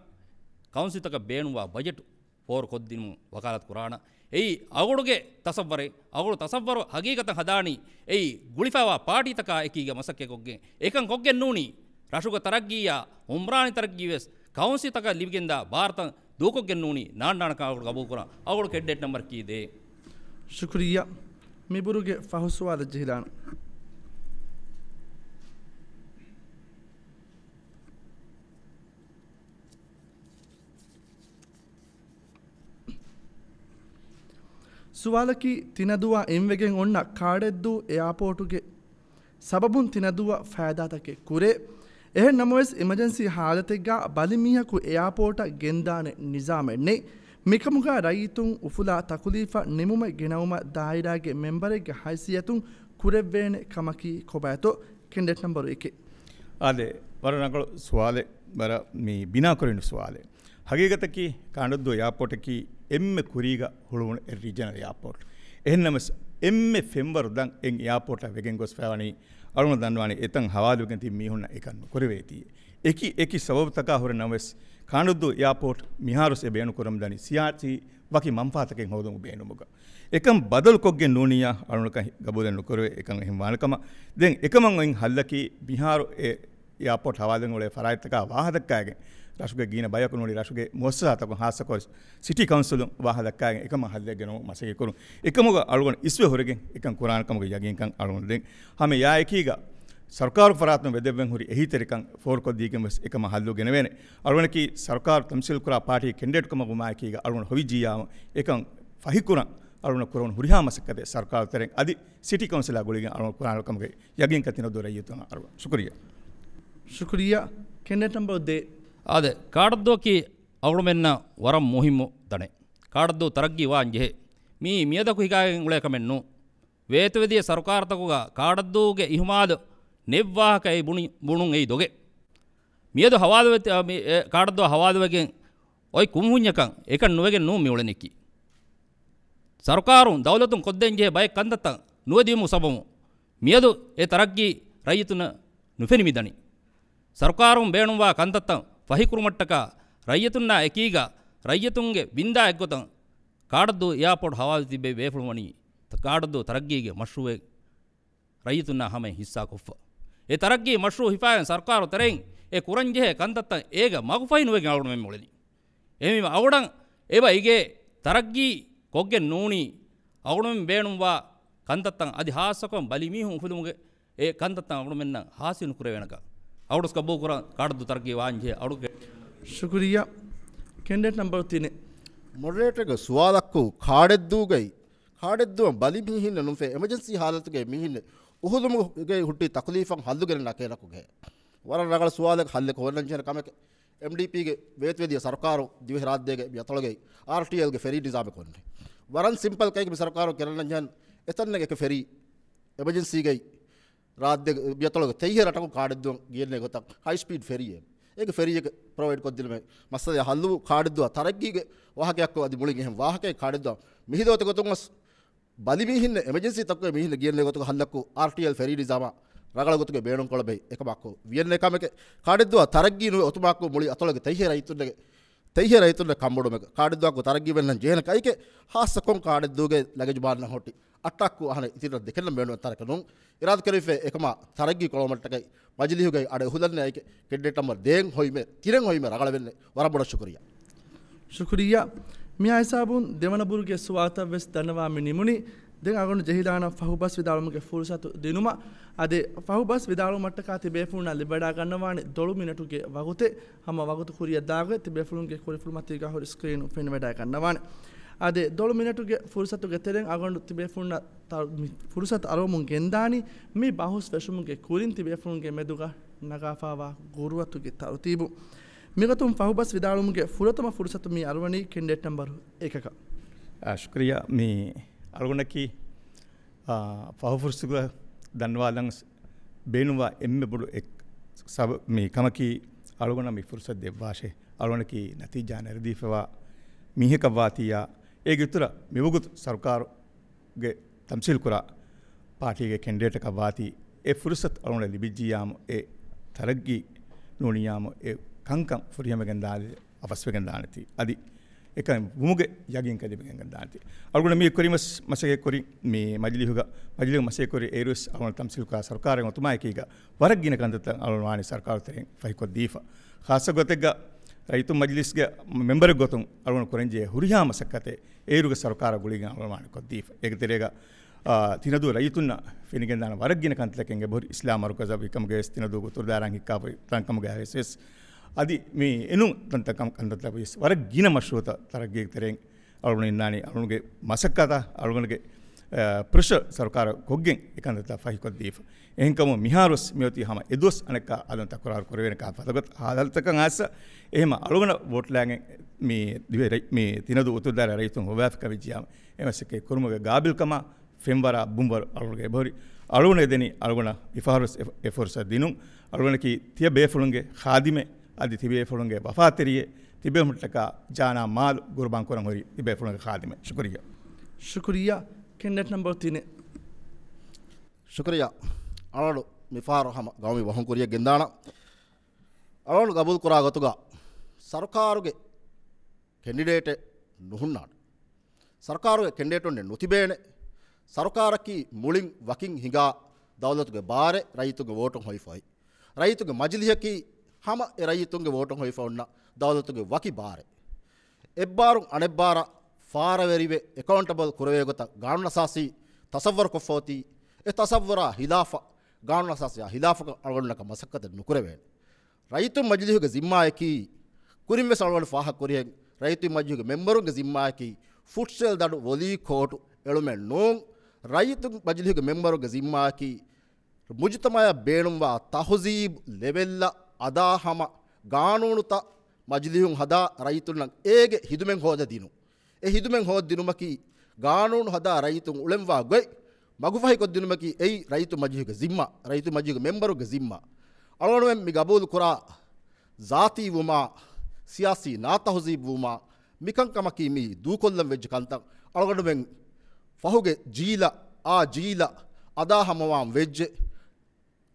ކައުންސިލްތަކަށް ބޭނުންވާ ބަޖެޓު ފޯރުކޮށްދިނުމަށް ވަކާލާތު ކުރާނަ. އެއީ އަޅުގަނޑުގެ ތަސައްވަރެއް. އަޅުގަނޑު ތަސައްވަރު ހަގީގަތަށް ހަދާނީ އެއީ ގުޅިފައިވާ ޕާޓީތަކާ އެކީގަ މަސައްކަތްކޮށްގެން. އެކަން ކޮށްގެން ނޫނީ ރަށުގެ ތަރައްގީއާ އުމްރާނީ ތަރައްގީވެސް ކައުންސިލްތަކަށް ލިބިގެންދާ ބާރުތައް ދޫކޮށްގެން ނޫނީ ނާންނާނެކަން އަޅުގަނޑު ގަބޫލުކުރަން. އަޅުގަނޑު ކެނޑިޑޭޓް ނަމްބަރަކީ ދޭއް. ޝުކުރިއްޔާ. މިބުރުގެ ފަހު ސުވާލަށް ޖެހިލާނަން. ސުވާލަކީ، ތިނަދޫއަށް އިންވެގެން އޮންނަ ކާޑެއްދޫ އެއާޕޯޓުގެ ސަބަބުން ތިނަދޫއަށް ފައިދާތަކެއް ކުރޭ. އެހެން ނަމަވެސް، އިމަޖެންސީ ހާލަތެއްގަ ބަލި މީހަކު އެއާޕޯޓަށް ގެންދާނެ ނިޒާމެއް ނެތް. މިކަމުގަ ރައްޔިތުން އުފުލާ ތަކުލީފަށް ނިމުމެއް ގެނައުމަށް ދާއިރާގެ މެމްބަރެއްގެ ހައިސިއްޔަތުން ކުރެއްވޭނެ ކަމަކީ ކޮބާތޯ؟ ކެނޑިޑޭޓް ނަމްބަރު އެކެއް. އާދެ، ވަރަށް ރަނގަޅު ސުވާލެއް، ވަރަށް މި ބިނާކުރެވުނު ސުވާލެއް. ހަގީގަތަކީ، ކާނޑުއްދޫ އެއާޕޯޓަކީ އެންމެ ކުރީގަ ހުޅުވުނު އެއް ރީޖަނަލް އެއާޕޯޓް. އެހެންނަމަވެސް، އެންމެ ފެންވަރު ދަން އެއް އެއާޕޯޓަށް ވެގެން ގޮސްފައިވަނީ، އަޅުގަނޑު ދަންނަވާނީ އެތަން ހަވާލުވެގެން ތިބި މީހުންނަށް އެކަން ނުކުރެވޭތީ. އެކި އެކި ސަބަބުތަކާ ހުރެ ނަމަވެސް، ކާނޑުއްދޫ އެއާޕޯޓް މިހާރުސް އެ ބޭނުންކުރަމުންދަނީ ސިޔާސީ ވަކި މަންފާތަކެއް ހޯދުމުގެ ބޭނުމުގަ. އެކަން ބަދަލުކޮށްގެން ނޫނިއްޔާ އަޅުގަނޑަކަށް ގަބޫލެއް ނުކުރެވޭ އެކަން އެހެން ވާނެ ކަމަށް. ދެން އެކަމަށް އޮތް ހައްލަކީ މިހާރު އެ އެއާޕޯޓް ހަވާލުވެގެން އުޅޭ ފަރާތްތަކާ ވާހަކަދައްކާގެން ރަށުގެ ގިނަ ބަޔަކު ނޫނީ ރަށުގެ މުއައްސަސާތަކުން ހާއްސަކޮށް ސިޓީ ކައުންސިލުން ވާހަކަދައްކާގެން އެކަމަށް ހައްލެއް ގެނައުމަށް މަސައްކަތް ކުރުން. އެކަމުގަ އަޅުގަނޑު އިސްވެ ހުރެގެން އެކަން ކުރާނެ ކަމުގެ ޔަގީންކަން އަޅުގަނޑު ދެން ހަމަ އެއާއެކީގަ ސަރުކާރު ފަރާތުން ވެދެއްވެން ހުރި އެހީތެރިކަން ފޯރުކޮށްދީގެން ވެސް އެކަމަށް ހައްލު ގެނެވޭނެ. އަޅުގަނޑަކީ ސަރުކާރު ތަމްސީލް ކުރާ ޕާޓީ ކެންޑިޑޭޓް ކަމަށް ވުމާއެކީގަ އަޅުގަނޑު ހޮވިއްޖިއްޔާ އެކަން ފަހިކުރަން އަޅުގަނޑު ކުރަން ހުރިހާ މަސައްކަތެއް ސަރުކާރު ތެރެއިން އަދި ސިޓީ ކައުންސިލާ ގުޅިގެން އަޅުގަނޑު ކުރާނެ ކަމުގެ ޔަގީންކަން ތިނަދޫ ރައްޔިތުން އަޅުގަނޑު. ޝުކުރިއްޔާ. ޝުކުރިއްޔާ. ކެނޑިޑޭޓް ނަމްބަރު ދޭއް. އާދެ، ކާޑައްދޫއަކީ އަޅުގަނޑުމެންނަށް ވަރަށް މުހިއްމު ތަނެއް. ކާޑައްދޫ ތަރައްގީ ވާން ޖެހޭ. މީ މިއަދަކު ހިގާގެން އުޅޭ ކަމެއް ނޫން. ވޭތުވެދިޔަ ސަރުކާރުތަކުގަ ކާޑައްދޫގެ އިހުމާލު ނެތް ވާހަކައެއް ބުނި، ބުނުން އެއީ ދޮގެއް. މިއަދު ހަވާލުވެ، މި، އެ، ކާޑައްދޫ ހަވާލުވެގެން އޮތް ކުންފުންޏަކަށް އެކަން ނުވެގެން ނޫން މި އުޅެނީކީ. ސަރުކާރުން ދައުލަތުން ކޮށްދޭން ޖެހޭ ބައެއް ކަންތައްތައް ނުވެދިޔުމުގެ ސަބަބުން މިއަދު އެ ތަރައްގީ ރައްޔިތުންނަށް ނުފެނި މިދަނީ. ސަރުކާރުން ބޭނުންވާ ކަންތައްތައް ފަހިކުރުމަށްޓަކާ ރައްޔިތުންނާ އެކީގަ ރައްޔިތުންގެ ވިންދާ އެއްގޮތަށް ކާޑައްދޫ އެއާޕޯޓް ހަވާލު ތިބޭ ބޭފުޅުން ވަނީ ކާޑައްދޫ ތަރައްގީގެ މަޝްރޫއެއް ރައްޔިތުންނާ ހަމައިން ހިއްސާކޮށްފަ. އެ ތަރައްގީ މަޝްރޫއު ހިފާގެން ސަރުކާރު ތެރެއިން އެ ކުރަންޖެހޭ ކަންތައްތައް އޭގަ މަގުފަހި ނުވެގެން އަޅުގަނޑުމެން އުޅެނީ. އެހެންވީމަ އަޅުގަނޑަށް އެބަ އިގޭ ތަރައްގީ ކޮށްގެން ނޫނީ އަޅުގަނޑުމެން ބޭނުންވާ ކަންތައްތައް އަދި ހާއްސަކޮށް ބަލިމީހުން އުފުލުމުގެ އެ ކަންތައްތައް އަޅުގަނޑުމެންނަށް ހާސިލް ނުކުރެވޭނެކަން. އަޅުގަނޑު ގަބޫލުކުރަން ކާޑައްދޫ ތަރައްގީ ވާންޖެހޭ އަޅުގެ. ޝުކުރިއްޔާ. ކެންޑިޑޭޓް ނަމްބަރު ތިނެއް. މޮޑަރޭޓަރގެ ސުވާލަކު ކާޑެއްދޫގައި ކާޑެއްދޫއަށް ބަލި މީހިންނެއް ނުފޭ، އެމަޖެންސީ ހާލަތުގެ މީހިންނެއް އުހުލުމުގައި ހުއްޓި ތަކުލީފަށް ހައްލު ގެނެއް ނަކޭނަކުގެ. ވަރަށް ރަގަޅަށް ސުވާލެއް ހައްލެއް ހޮވަން ޖެހޭ ކަމެކެ. އެމްޑީޕީގެ ވޭތުވެދިޔަ ސަރުކާރު ދިވެހި ރާއްދޭގެ މި އަތޮޅުގައި އާރްޓީއެލްގެ ފެރީ ނިޒާމެއް ކޮށްނެ. ވަރަށް ސިމްޕަލް ކައެއް މި ސަރުކާރުން ކެރަން ޖެހެން އެތަންނަށް އެކެ ފެރީ އެމަޖެންސީގައި ރާއްދެ މިއަތޮޅުގެ ތެއްހޭ ރަށަކުން ކާޑެއްދޫއަށް ގެންނެ ގޮތަށް ހައި ސްޕީޑް ފެރީއެއް. އޭގެ ފެރީއެއް ޕްރޮވައިޑް ކޮށްދިނުމެ މައްސަލަ ހައްލު ކާޑެއްދޫއަށް ތަރައްގީގެ ވާހަކައަކު އަދި މުޅިން އެހެން ވާހަކައެއް ކާޑެއްދޫއަށް މިހިލޯތެ ގޮތުން ވެސް ބަލިމީހިންނެއް އެމަޖެންސީ ތަކުގެ މީހިންނެއް ގެންނެ ގޮތުގެ ހައްލަކު އާރްޓީއެލް ފެރީ ނިޒާމާ ރަގަޅަށް ގޮތުގެ ބޭނުން ކޮޅަބެހި އެކަމަކު ވިޔަންނެ ކަމެކެ ކާޑެއްދޫއަށް ތަރައްގީ ނުވެ އޮތުމާކު މުޅި އަތޮޅުގެ ތެއްހޭ ރައްޔިތުންނެގެ ތެއްހޭ ރައްޔިތުންނަށް ކަންބޮޑުމެ ކާޑެއްދޫއަކު ތަރައްގީ ވެންނަން ޖެހޭނެ ކައިކެ ހާއްސަކޮން ކާޑެއްދޫގެ ލަގެޖު ބާންނަ ހޮޓި އައްޓާކު އަހަނެ އިތިރަށް ދެކެންނަ ބޭނުން ތަރަކަނުން އިރާދަކެރިފެ އެކަމާ ތަރައްގީ ކޮޅުމަށްޓަކައި މަޖިލީހުގައި އަޑެއް އުހުލަންނެ އައިކެ ކެންޑިޑޭޓް ނަމްބަރު ދޭން ހޮއިމެ ތިނެން ހޮއިމެ ރަގަޅަވެންނެ ވަރަށް ބޮޑަށް ޝުކުރިއްޔާ. ޝުކުރިއްޔާ. މިއާ ހިސާބުން ދެވަނަ ބުރުގެ ސުވާލުތައް ވެސް ދަންނަވާ މި ނިމުނީ. ދެން އަޅުގަނޑު ޖެހިލާނަން ފަހުބަސް ވިދާޅުމުގެ ފުރުސަތު ދިނުމަށް. އަދި ފަހުބަސް ވިދާޅުވުމަށްޓަކާ ތިބޭފުޅުންނަށް ލިބިވަޑައިގަންނަވާނެ ދޮޅު މިނެޓުގެ ވަގުތެއް. ހަމަ ވަގުތު ކުރިއަށް ދާގޮތް ތިބޭފުޅުންގެ ކުރިފުޅު މަތީގަ ހުރި ސްކްރީނު ފެނިވަޑައިގަންނަވާނެ. އަދި ދޮޅު މިނެޓުގެ ފުރުސަތުގެ ތެރެއިން އަޅުގަނޑު ތިބޭފުޅުންނަށް ތަ-، މި ފުރުސަތު އަރުވަމުން ގެންދާނީ މި ބަހުސް ފެށުމުގެ ކުރިން ތިބޭފުޅުންގެ މެދުގަ ނަގާފައިވާ ގުރުއަތުގެ ތަރުތީބު. މިގޮތުން ފަހުބަސް ވިދާޅުވުމުގެ ފުރަތަމަ ފުރުސަތު މި އަރުވަނީ ކެންޑިޑޭޓް ނަމްބަރު އެކަކަށް. އާ، ޝުކުރިއްޔާ. މި އަޅުގަނޑަކީ، އާ، ފަހު ފުރުސަތުގަ ދަންނަވާލަން ބޭނުންވާ އެންމެ ބޮޑު އެއް ސަބަ-، މި ކަމަކީ އަޅުގަނޑަށް މި ފުރުސަތު ދެއްވާށޭ. އަޅުގަނޑަކީ ނަތީޖާ ނެރެދީފަވާ މީހަކަށްވާތީއާ، އޭގެ އިތުރަށް މިވަގުތު ސަރުކާރުގެ ތަމްސީލްކުރާ ޕާޓީގެ ކެންޑިޑޭޓަކަށް ވާތީ، އެ ފުރުސަތު އަޅުގަނޑަށް ލިބިއްޖިއްޔާމު، އެ ތަރައްގީ ނޫނިއްޔާމު، އެ ކަންކަން ފުރިހަމަވެގެން ދާނެ، އަވަސްވެގެން ދާނެތީ. އަދި އެކަން ވުމުގެ ޔަގީންކަން ލިބިގެން ދާނެތީ. އަޅުގަނޑު މީ ކުރިން ވެސް މަސައްކަތް ކުރި، މި މަޖިލީހުގަ، މަޖިލީހުގަ މަސައްކަތް ކުރި އޭރުވެސް އަޅުގަނޑު ތަމްސީލްކުރާ ސަރުކާރެއް އޮތުމާއެކީގަ، ވަރަށް ގިނަ ކަންތައްތައް އަޅުގަނޑު ވާނީ ސަރުކާރު ތެރެއިން ފަހިކޮށްދީފަ. ޚާއްޞަ ގޮތެއްގަ ރައްޔިތުން މަޖިލީސްގެ މެމްބަރެއް ގޮތުން އަޅުގަނޑު ކުރަންޖެހޭ ހުރިހާ މަސައްކަތެއް އޭރުގެ ސަރުކާރާ ގުޅިގެން އަޅުގަނޑު ވާނީ ކޮށްދީފަ. އޭގެ ތެރޭގަ، އާ، ތިނަދޫ ރައްޔިތުންނަށް ފެނިގެންދާނެ ވަރަށް ގިނަ ކަންތައްތަކެއް އެބަހުރި އިސްލާމް މަރުކަޒަށް އެކަމުގައި ވެސް ތިނަދޫ ގޮތުރުދާރާން ހިއްކާފައި ތަންކަމުގައި ވެސް، ވެސް އަދި މި އެނޫން ތަންތަން ކަން-، ކަންތައްތައް ވެސް ވަރަށް ގިނަ މަޝްރޫއުތައް ތަރައްގީގެ ތެރެއިން އަޅުގަނޑު އިންނާނީ އަޅުގަނޑުގެ މަސައްކަތާ އަޅުގަނޑުގެ، އަ، ޕްރެޝަރ ސަރުކާރަށް ކޮށްގެން އެ ކަންތައްތައް ފަހިކޮށްދީފަ. އެހެންކަމުން މިހާރުވެސް މިއޮތީ ހަމަ އެދުވަސް އަނެއްކާ އަލުން ތަކުރާރު ކުރެވޭނެ ކަން ފަދަގޮތް ހާލަތަކަށް އައިސް އެހެމަ އަޅުގަނޑަށް ވޯޓްލާގެން މި ދިވެ ރައް-، މި ތިނަދޫ އުތުރުދާރާ ރައްޔިތުން ހޮވާފަ ކަމެއްޖިޔާމަ އެ މަސައްކަތް ކުރުމުގެ ގާބިލްކަމާ ފެންވަރާ ބުންވަރު އަޅުގަނޑުގެ އެބަހުރި. އަޅުގަނޑު އެދެނީ އަޅުގަނޑަށް މިފަހަރުވެސް އެ، އެ ފުރުސަތު ދިނުން. އަޅުގަނޑަކީ ތިޔަބޭފުޅުންގެ ޚާދިމެއް، އަދި ތިބޭފުޅުންގެ ވަފާތެރިއެއް، ތިބޭފުޅުންނަށްޓަކާ ޖާނާ މާލު ގުރުބާން ކުރަން ހުރި ތިބޭފުޅުންގެ ޚާދިމެއް. ޝުކުރިއްޔާ. ޝުކުރިއްޔާ. ކެނޑިޑޭޓް ނަމްބަރު ތިނެއް. ޝުކުރިއްޔާ. އަޅުގަނޑު މިފަހަރު ހަމަ ގައުމީ ބަހުން ކުރިއަށް ގެންދާނަން. އަޅުގަނޑު ގަބޫލު ކުރާ ގޮތުގަ ސަރުކާރުގެ ކެނޑިޑޭޓެއް ނުހުންނާނެ. ސަރުކާރުގެ ކެނޑިޑޭޓުންނެއް ނުތިބޭނެ. ސަރުކާރަކީ މުޅިން ވަކިން ހިނގާ ދައުލަތުގެ ބާރެއް ރައްޔިތުންގެ ވޯޓުން ހޮވިފައި. ރައްޔިތުންގެ މަޖިލިހަކީ ހަމަ އެ ރައްޔިތުންގެ ވޯޓުން ހޮވިފަ އޮންނަ ދައުލަތުގެ ވަކި ބާރެއް. އެއްބާރުން އަނެއްބާރަށް ފާރަވެރިވެ އެކައުންޓަބަލް ކުރެވޭ ގޮތަށް ގާނޫނުއަސާސީ ތަސައްވަރުކޮށްފަ އޮތީ، އެ ތަސައްވަރާ ހިލާފަށް، ގާނޫނުއަސާސީއާ ހިލާފަކަށް އަޅުގަނޑުންނަކަށް މަސައްކަތެއް ނުކުރެވޭނެ. ރައްޔިތުން މަޖިލިހުގެ ޒިންމާއަކީ، ކުރިންވެސް އަޅުގަނޑު ފާހަގަ ކުރިހެން، ރައްޔިތުން މަޖިލިހުގެ މެމްބަރުންގެ ޒިންމާއަކީ، ފުޓްސަލް ދަނޑު ވޮލީ ކޯޓު އެޅުމެއް ނޫން. ރައްޔިތުން މަޖިލިހުގެ މެމްބަރުންގެ ޒިންމާއަކީ، މުޖުތަމަޢަށް ބޭނުންވާ ތަހުޒީބު ލެވެލްއަށް އަދާ ހަމަ ގާނޫނުތައް މަޖިލިހުން ހަދާ ރައްޔިތުންނަށް އޭގެ ހިދުމަތް ހޯދަދިނުން. އެ ހިދުމަތް ހޯދަދިނުމަކީ، ގާނޫނު ހަދާ ރައްޔިތުން އުޅެންވާ ގޮތް މަގުފަހިކޮށްދިނުމަކީ އެއީ ރައްޔިތު މަޖިލިހުގެ ޒިންމާ، ރައްޔިތު މަޖިލިހުގެ މެމްބަރުގެ ޒިންމާ. އަޅުގަނޑުމެން މި ގަބޫލު ކުރާ ޒާތީ ވުމާ، ސިޔާސީ ނާތަހުޒީބު ވުމާ، މިކަންކަމަކީ މީ ދޫކޮށްލަން ވެއްޖެ ކަންތައް. އަޅުގަނޑުމެން ފަހުގެ ޖީލަށް، އާ ޖީލަށް އަދާ ހަމަވާން ވެއްޖެ.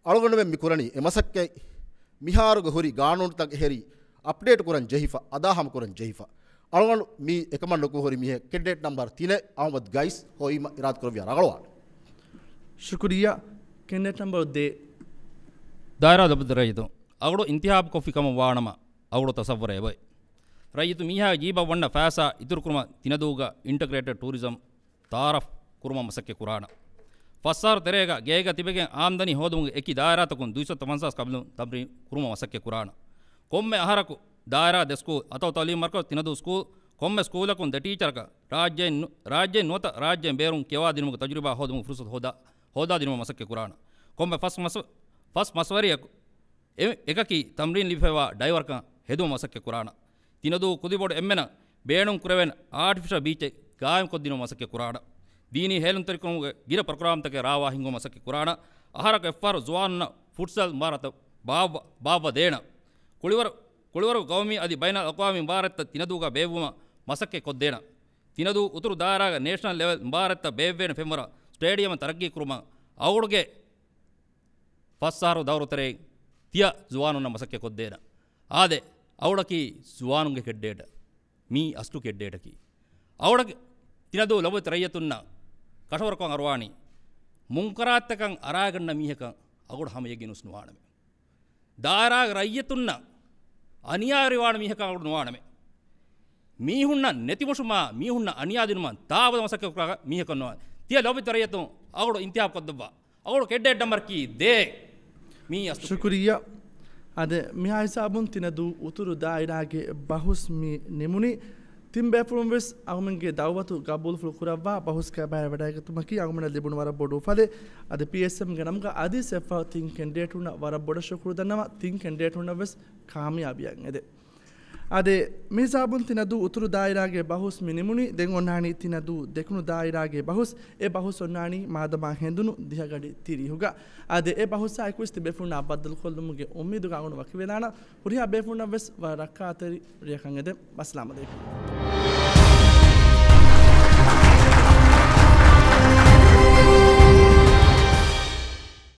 އަޅުގަނޑުމެން މި ކުރަނީ އެ މަސައްކަތް. މިހާރުގެ ހުރި ގާނޫނުތައް އެހެރީ އަޕްޑޭޓް ކުރަން ޖެހިފަ، އަދާހަމަ ކުރަން ޖެހިފަ. އަޅުގަނޑު މީ އެކަމަށް ނުކުތް ހުރި މީހެއް ކެނޑިޑޭޓް ނަމްބަރު ތިނެއް އަހުމަދު ގައިސް ހޮވީމަ އިރާދަކުރެއްވިޔާ ރަނގަޅުވާނެ. ޝުކުރިއްޔާ. ކެނޑިޑޭޓް ނަމްބަރު ދޭއް. ދާއިރާ ލޮބުވެތި ރައްޔިތުން، އަޅުގަނޑު އިންތިހާބު ކޮށްފި ކަމަށް ވާނަމަ، އަޅުގަނޑު ތަސައްވަރެއް އެބައޮތް. ރައްޔިތު މީހާގެ ޖީބަށް ވަންނަ ފައިސާ އިތުރުކުރުމަށް ތިނަދޫގަ އިންޓަގްރޭޓެޑް ޓޫރިޒަމް ތައާރަފް ކުރުމަށް މަސައްކަތް ކުރާނަން. ފަސް އަހަރު ތެރޭގަ ގޭގަ ތިބެގެން އާމްދަނީ ހޯދުމުގެ އެކި ދާއިރާތަކުން ދުއިސައްތަ ފަންސާސް ކަބިލުން ތަމްރީން ކުރުމަށް މަސައްކަތް ކުރާނަން. ކޮންމެ އަހަރަކު ދާއިރާ ދެ ސްކޫލް، އަތޮޅު ތައުލީމު މަރުކަޒު ތިނަދޫ ސްކޫލް، ކޮންމެ ސްކޫލަކުން ދެ ޓީޗަރަކަށް ރާއްޖެއިން ނު-، ރާއްޖެއިން ނުވަތަ ރާއްޖެއިން ބޭރުން ކިޔަވާދިނުމުގެ ތަޖުރިބާ ހޯދުމުގެ ފުރުސަތު ހޯދާ، ހޯދާދިނުމަށް މަސައްކަތް ކުރާނަން. ކޮންމެ ފަސް މަސް-، ފަސް މަސްވަރިއަކު އެ-، އެކަކީ ތަމްރީން ލިބިފައިވާ ޑައިވަރކަން ހެދުމަށް މަސައްކަތް ކުރާނަން. ތިނަދޫ ކުދިބޮޑު އެންމެނަށް ބޭނުން ކުރެވޭނެ އާޓިފިޝަލް ބީޗެއް ގާއިމްކޮށްދިނުމަށް މަސައްކަތް ކުރާނަން. ދީނީ ހޭލުންތެރިކުރުމުގެ ގިނަ ޕްރޮގްރާމްތަކެއް ރާވާ ހިންގުމަށް މަސައްކަތް ކުރާނަން. އަހަރަކު އެއްފަހަރު ޒުވާނުންނަށް ފުޓްސަލް މުބާރާތްތައް ބާއްވަ-، ބާއްވަ ދޭނަން. ކުޅިވަރު-، ކުޅިވަރު ގައުމީ އަދި ބައިނަލްއަޤްވާމީ މުބާރާތްތައް ތިނަދޫގަ ބޭއްވުމަށް މަސައްކަތް ކޮށްދޭނަން. ތިނަދޫ އުތުރު ދާއިރާގަ ނޭޝަނަލް ލެވެލް މުބާރާތްތައް ބޭއްވޭނެ ފެންވަރަށް ސްޓޭޑިއަމެއް ތަރައްގީ ކުރުމަށް އަޅުގަނޑުގެ ފަސް އަހަރު ދައުރު ތެރެއިން ތިޔަ ޒުވާނުންނަށް މަސައްކަތް ކޮށްދޭނަން. އާދެ، އަޅުގަނޑަކީ ޒުވާނުންގެ ކެންޑިޑޭޓަކީ. މީ އަސްލު ކެންޑިޑޭޓަކީ. އަޅުގަނޑަކީ ތިނަދޫ ލޮބުވެތި ރައްޔިތުންނަށް ކަށަވަރުކޮށް އަރުވާނީ މުންކަރާތްތަކަށް އަރާގަންނަ މީހަކަށް އަޅުގަނޑު ހަމަ ޔަގީނުވެސް ނުވާނަމޭ. ދާއިރާގެ ރައްޔިތުންނަށް އަނިޔާވެރިވާނެ މީހަކަށް އަޅުގަނޑު ނުވާނަމޭ. މީހުންނަށް ނެތިމޮށުމާ، މީހުންނަށް އަނިޔާދިނުމަށް ތާވަލަ މަސައްކަތް ކުރާ މީހަކަށް ނުވާނެ. ތިޔަ ލޯބި ރައްޔިތުން އަޅުގަނޑު އިންތިހާބު ކޮށްދެއްވާ. އަޅުގަނޑު ކެންޑިޑޭޓް ނަމްބަރަކީ ދޭއް. މީ އަސްލު. ޝުކުރިއްޔާ. އާދެ، މިހާ ހިސާބުން ތިނަދޫ އުތުރު ދާއިރާގެ ބަހުސް މި ނިމުނީ. ތިން ބޭފުޅުން ވެސް އަޅުގަނޑުގެ ދައުވަތު ގަބޫލުފުޅު ކުރައްވާ ބަހުސްގަ ބައިވެވަޑައިގަތުމަކީ އަޅުގަނޑަށް ލިބުނު ވަރަށް ބޮޑު އުފަލެއް. އަދި ޕީއެސްއެމްގެ ނަމުގަ އަދިވެސް އެއްފަހަރު ތިން ކެންޑިޑޭޓުންނަށް ވަރަށް ބޮޑަށް ޝުކުރު ދަންނަވާ، ތިން ކެންޑިޑޭޓުންނަށް ވެސް ކާމިޔާބީއަށް އެދެން. އާދެ، މިހިސާބުން ތިނަދޫ އުތުރު ދާއިރާގެ ބަހުސް މި ނިމުނީ. ދެން އޮންނާނީ ތިނަދޫ ދެކުނު ދާއިރާގެ ބަހުސް. އެ ބަހުސް އޮންނާނީ މާދަމާ ހެނދުނު ދިހަ ގަޑި ތިރީހުގަ. އާދެ، އެ ބަހުސާ އެކުވެސް ތިބޭފުޅުންނާ ބައްދަލުކޮށްލުމުގެ އުއްމީދުގަ އަޅުގަނޑު ވަކިވެލާނަން. ހުރިހާ ބޭފުޅުންނަށް ވެސް ވަރަށް ރައްކާތެރި ރެއަކަށް އެދެން. އައްސަލާމް އަލައިކުމް.